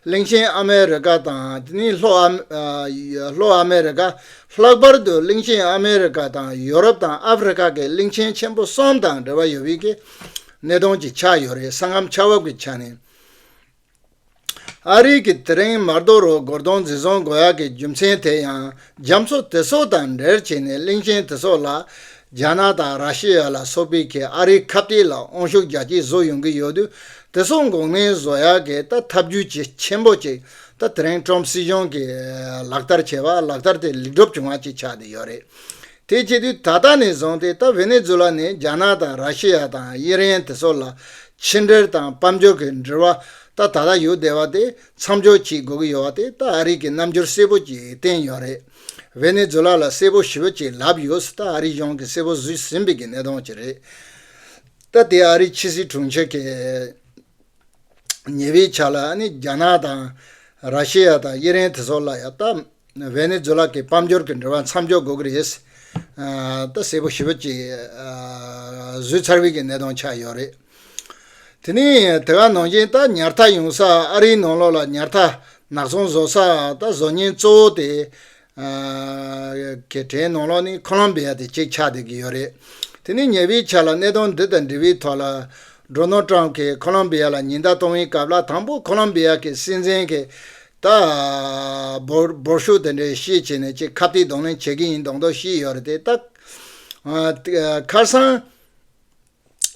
གླིང་ཆེན་ཨ་མེ་རི་ཀ་དང་དེ་ནས་ལྷོ་ཨ་ཨ་ལྷོ་ཨ་མེ་རི་ཀ། ལྷག་པར་དུ་གླིང་ཆེན་ཨ་མེ་རི་ཀ་དང་ཡོ་རོབ་དང་ཨ་ཧྥེ་རི་ཀ་གི་གླིང་ཆེན་ཆེན་པོ་གསུམ་དང་འབྲེལ་བ་ཡོད་པའི་གི་གནད་དོན་ཅིག་ཆགས་ཡོད་རེད། ས་ཁམས་ཆ་བབ་ཀྱི་ཆ་ནས། ཨ་རི་གིས་དེ་རིང་མར་དོ་རོ་སྒོར་དོང་འཛིན་བཟུང་དགོས་ཡག་གི་རྒྱུ་མཚན་དེ་ཡང་རྒྱ་མཚོ་དེ་ཚོ་དང་འབྲེལ་བྱས་ནས་གླིང་ཆེན་དེ་ཚོ་ལ་རྒྱ་ནག་དང་ར་ཤི་ཡ་ལ་སོགས་པའི་གི་ཨ་རིའི་ཁ་གཏད་ལ་དབང་ཤུགས་རྒྱ་སྐྱེད་བཟོ་ཡོང་གི་ཡོད་དུས། དེ་ཚོ་འགོག་སྨན་བཟོ་ཡག་གི་ད་ཐབས་ཇུས་ཆེ་ཆེན་པོ་ཅིག་ད་དེ་རིང་ཀྲམ་སྲིད་གཞུང་གིས་ལག་བསྟར་བྱས་པ། ལག་བསྟར་དེ་ལེགས་གྲུབ་བྱུང་བ་ཅིག་ཆགས་བསྡད་ཡོད་རེད། དེ་བྱེད་དུས་ད་ལྟ་ནས་བཟུང་སྟེ་ད་ཝེ་ནེ་ཛུ་ལ་ནས་རྒྱ་ནག་དང་ར་ཤི་ཡ་དང་ཨི་རན་དེ་ཚོ་ལ་ཕྱི་འབྲེལ་དང་དཔལ་འབྱོར་གྱི་འབྲེལ་བ་ད་ད་ལྟ་ཡོད་བསྡད་པ་དེ་མཚམས་འཇོག་བྱེད་དགོས་ཀྱི་ཡོད་པ་དེ་ད་ཨ་རི་གི་རྣམ་འགྱུར་གསལ་པོ་ཅིག་བསྟན་ཡོད་རེད། ཝེ་ནེ་ཛུ་ལ་ལ་གསལ་པོ་ཞེ་པོ་ཅིག་ལབ་ཡོད། ད་ཨ་རི་གཞུང་གིས་གསལ་པོ་བཟོས་ཟིན་པའི་གི་གནས་སྟངས་ཅིག་རེད། ད་དེ་ཨ་རིའི་ཕྱི་སྲིད་དྲུང་ཆེ་གིས་ཉེ་བའི་ཆར་ལ་ཨ་ནི་རྒྱ་ནག་དང་ར་ཤི་ཡ་དང་ཨི་རན་དེ་ཚོ་ལ་ཡང་ད་ཝེ་ནེ་ཛུ་ལ་གི་དཔལ་འབྱོར་གྱི་འབྲེལ་བ་མཚམས་འཇོག་དགོས་ཀྱི་རེད། ཨ་ད་གསལ་པོ་ཞེ་པོ་ཅིག་ཨ་བཟོས་ཚར་བའི་གི་གནས་སྟངས་ཆགས་ཡོད་རེད། དེ་ནས་དེ་ག་ནང་བཞིན་ད་ཉར་ཐག་ཡོང་ས་ཨ་རིའི་ནང་ལོགས་ལ་ཉར་ཐག་ནག་ཚོང་བཟོ་ས་ད་བཟོ་མཁན་གཙོ་བོ་དེ་ཨ་གི་གྲས་ནང་ལོགས་ནི་ཁོ་ལོམ་བི་ཡ་དེ་གཅིག་ཆགས་བསྡད་ཀྱི་ཡོད་རེད། དེ་ནས་ཉེ་བའི་ཆར་ལ་གནད་དོན་འདི་དང་འབྲེལ་བའི་ཐོག་ལ་ཌོ་ནལ་ཊམ་གྱིས་ཁོ་ལོམ་བི་ཡ་ལ་ཉེན་བརྡ་གཏོང་བའི་སྐབས་ལ་དང་པོ་ཁོ་ལོམ་བི་ཡ་གི་སྲིད་འཛིན་གྱིས་ད་འབོར་འབོར་ཤོག་དེ་འདྲའི་བཤད་བྱས་ནས་ཅིག་ཁ་གཏད་གདོང་ལེན་བྱེད་ཀྱི་ཡིན་མདོག་མདོག་བཤད་ཡོད་རེད་དེ། ད་ཨ་ཁ་སང་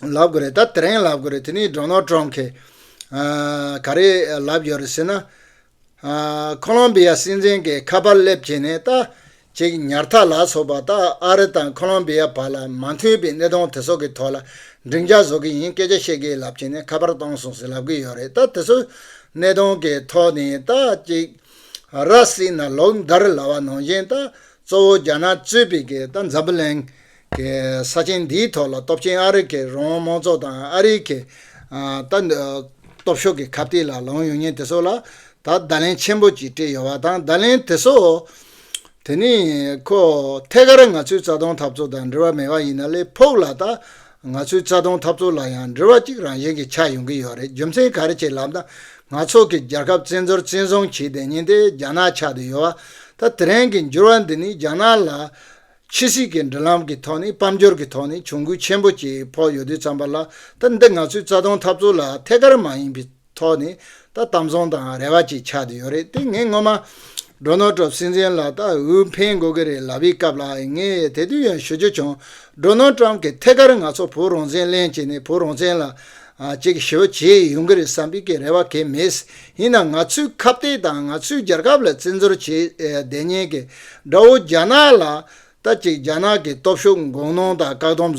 ལབ་དགོས་རེད། ད་དེ་རིང་ལབ་དགོས་རེད། དེ་ནས་ཌོ་ནལ་ཊམ་གྱིས་ཨ་ག་རེ་ལབ་ཡོད་རེད་ཟེར་ན། ཨ་ཁོ་ལོམ་བི་ཡ་སྲིད་འཛིན་གྱིས་ཁ་པར་སླེབས་བྱས་ནས་ད་ཅིག་ཉར་ཐག་ལ་སོགས་པ་ད་ཨ་རི་དང་ཁོ་ལོམ་བི་ཡ་བར་ལ་མ་མཐུན་པའི་གནད་དོན་དེ་ཚོ་གི་ཐོག་ལ་མགྲིན་ཚབ་བཟོ་གི་ཡིན། སྐད་ཆ་བཤད་གི་ཡིན་ལབ་བྱས་ནས་ཁ་པར་བཏང་སོང་ཟེར་ལབ་གི་ཡོད་རེད། ད་དེ་ཚོ་གནད་དོན་གྱི་ཐོག་ནས་ད་ཅིག་ར་བསད་ན་ལོག་འདར་ལབ་པ་ནང་བཞིན་ད་གཙོ་བོ་རྒྱ་ནག་གཙོས་པའི་གི་ད་འཛམ་བུ་གླིང་གི་ས་ཆེན་འདིའི་ཐོག་ལ་སྟོབས་ཆེན་ཨ་རི་གི་རང་དབང་དམངས་གཙོ་དང་ཨ་རི་གི་ཨ་ད་སྟོབས་ཤུགས་ཀྱི་ཁ་གཏད་ལ་ལངས་ཡོང་མཁན་དེ་ཚོ་ལ་ད་བརྡ་ལན་ཆེན་པོ་ཅིག་སྤྲད་ཡོད་པ་དང་། བརྡ་ལན་དེ་ཚོ་དེ་ནི་ཁོ་ཐད་ཀར་ང་ཚོའི་རྩ་དོན་འཐབ་རྩོད་དང་འབྲེལ་བ་མེད་པ་ཡིན་ན་ལས་ཕུགས་ལ་ད་ང་ཚོའི་རྩ་དོན་འཐབ་རྩོད་ལ་ཡང་འབྲེལ་བ་ཅིག་རང་བཞིན་གྱིས་ཆགས་ཡོང་གི་ཡོད་རེད། རྒྱུ་མཚན་ག་རེ་བྱས་ལབ་ན། ང་ཚོ་གི་རྒྱལ་ཁབ་བཙན་འཛུལ་བཙན་བཟུང་བྱས་བསྡད་མཁན་དེ་རྒྱ་ནག་ཆགས་བསྡད་ཡོད་པ། ད་དེ་རིང་གི་འགྱུར་བ་འདི་ནི་རྒྱ་ནག་ལ་ཕྱི་སྲིད་ཀྱི་འབྲེལ་ལམ་གྱི་ཐོག་ནས་དཔལ་འབྱོར་གྱི་ཐོག་ནས་གྱོང་གུན་ཆེན་པོ་ཅིག་ཕོག་ཡོད་དུས་ཙམ་པ་ལ། ད་འདི་ང་ཚོའི་རྩ་དོན་འཐབ་རྩོད་ལ་ཐད་ཀར་མ་ཡིན་པའི་ཐོག་ནས་ད་གཏམ་བཟང་དང་རེ་བ་ཅིག་ཆགས་བསྡད་ཡོད་རེད། དེ་ངས་སྔོན་མ་ཌོ་ནལ་ཊམ་སྲིད་འཛིན་ལ་ད་འོས་འཕེན་དགོས་ཀྱི་རེད་ལབ་པའི་སྐབས་ལ་ངས་དེ་དུས་ཡང་ཞུ་རྒྱུ་བྱུང་། ཌོ་ནལ་ཊམ་གྱིས་ཐད་ཀར་ང་ཚོ་བོད་རང་བཙན་ལེན་བྱས་ནས་བོད་རང་བཙན་ལ་ཨ་ཅིག་ཞི་བ་བྱས་ཡོང་གི་རེད་བསམ་པའི་གི་རེ་བ་གང་ཡང་མེད། ཡིན་ན་ང་ཚོའི་ཁ་གཏད་དང་ང་ཚོའི་རྒྱལ་ཁབ་ལ་བཙན་འཛུལ་བྱས་ཨེ་བསྡད་མཁན་གྱི་དགྲ་བོ་རྒྱ་ནག་ལ་ད་ཅིག་རྒྱ་ནག་གི་སྟོབས་ཤུགས་འགོག་སྣང་དང་བཀག་སྡོམ་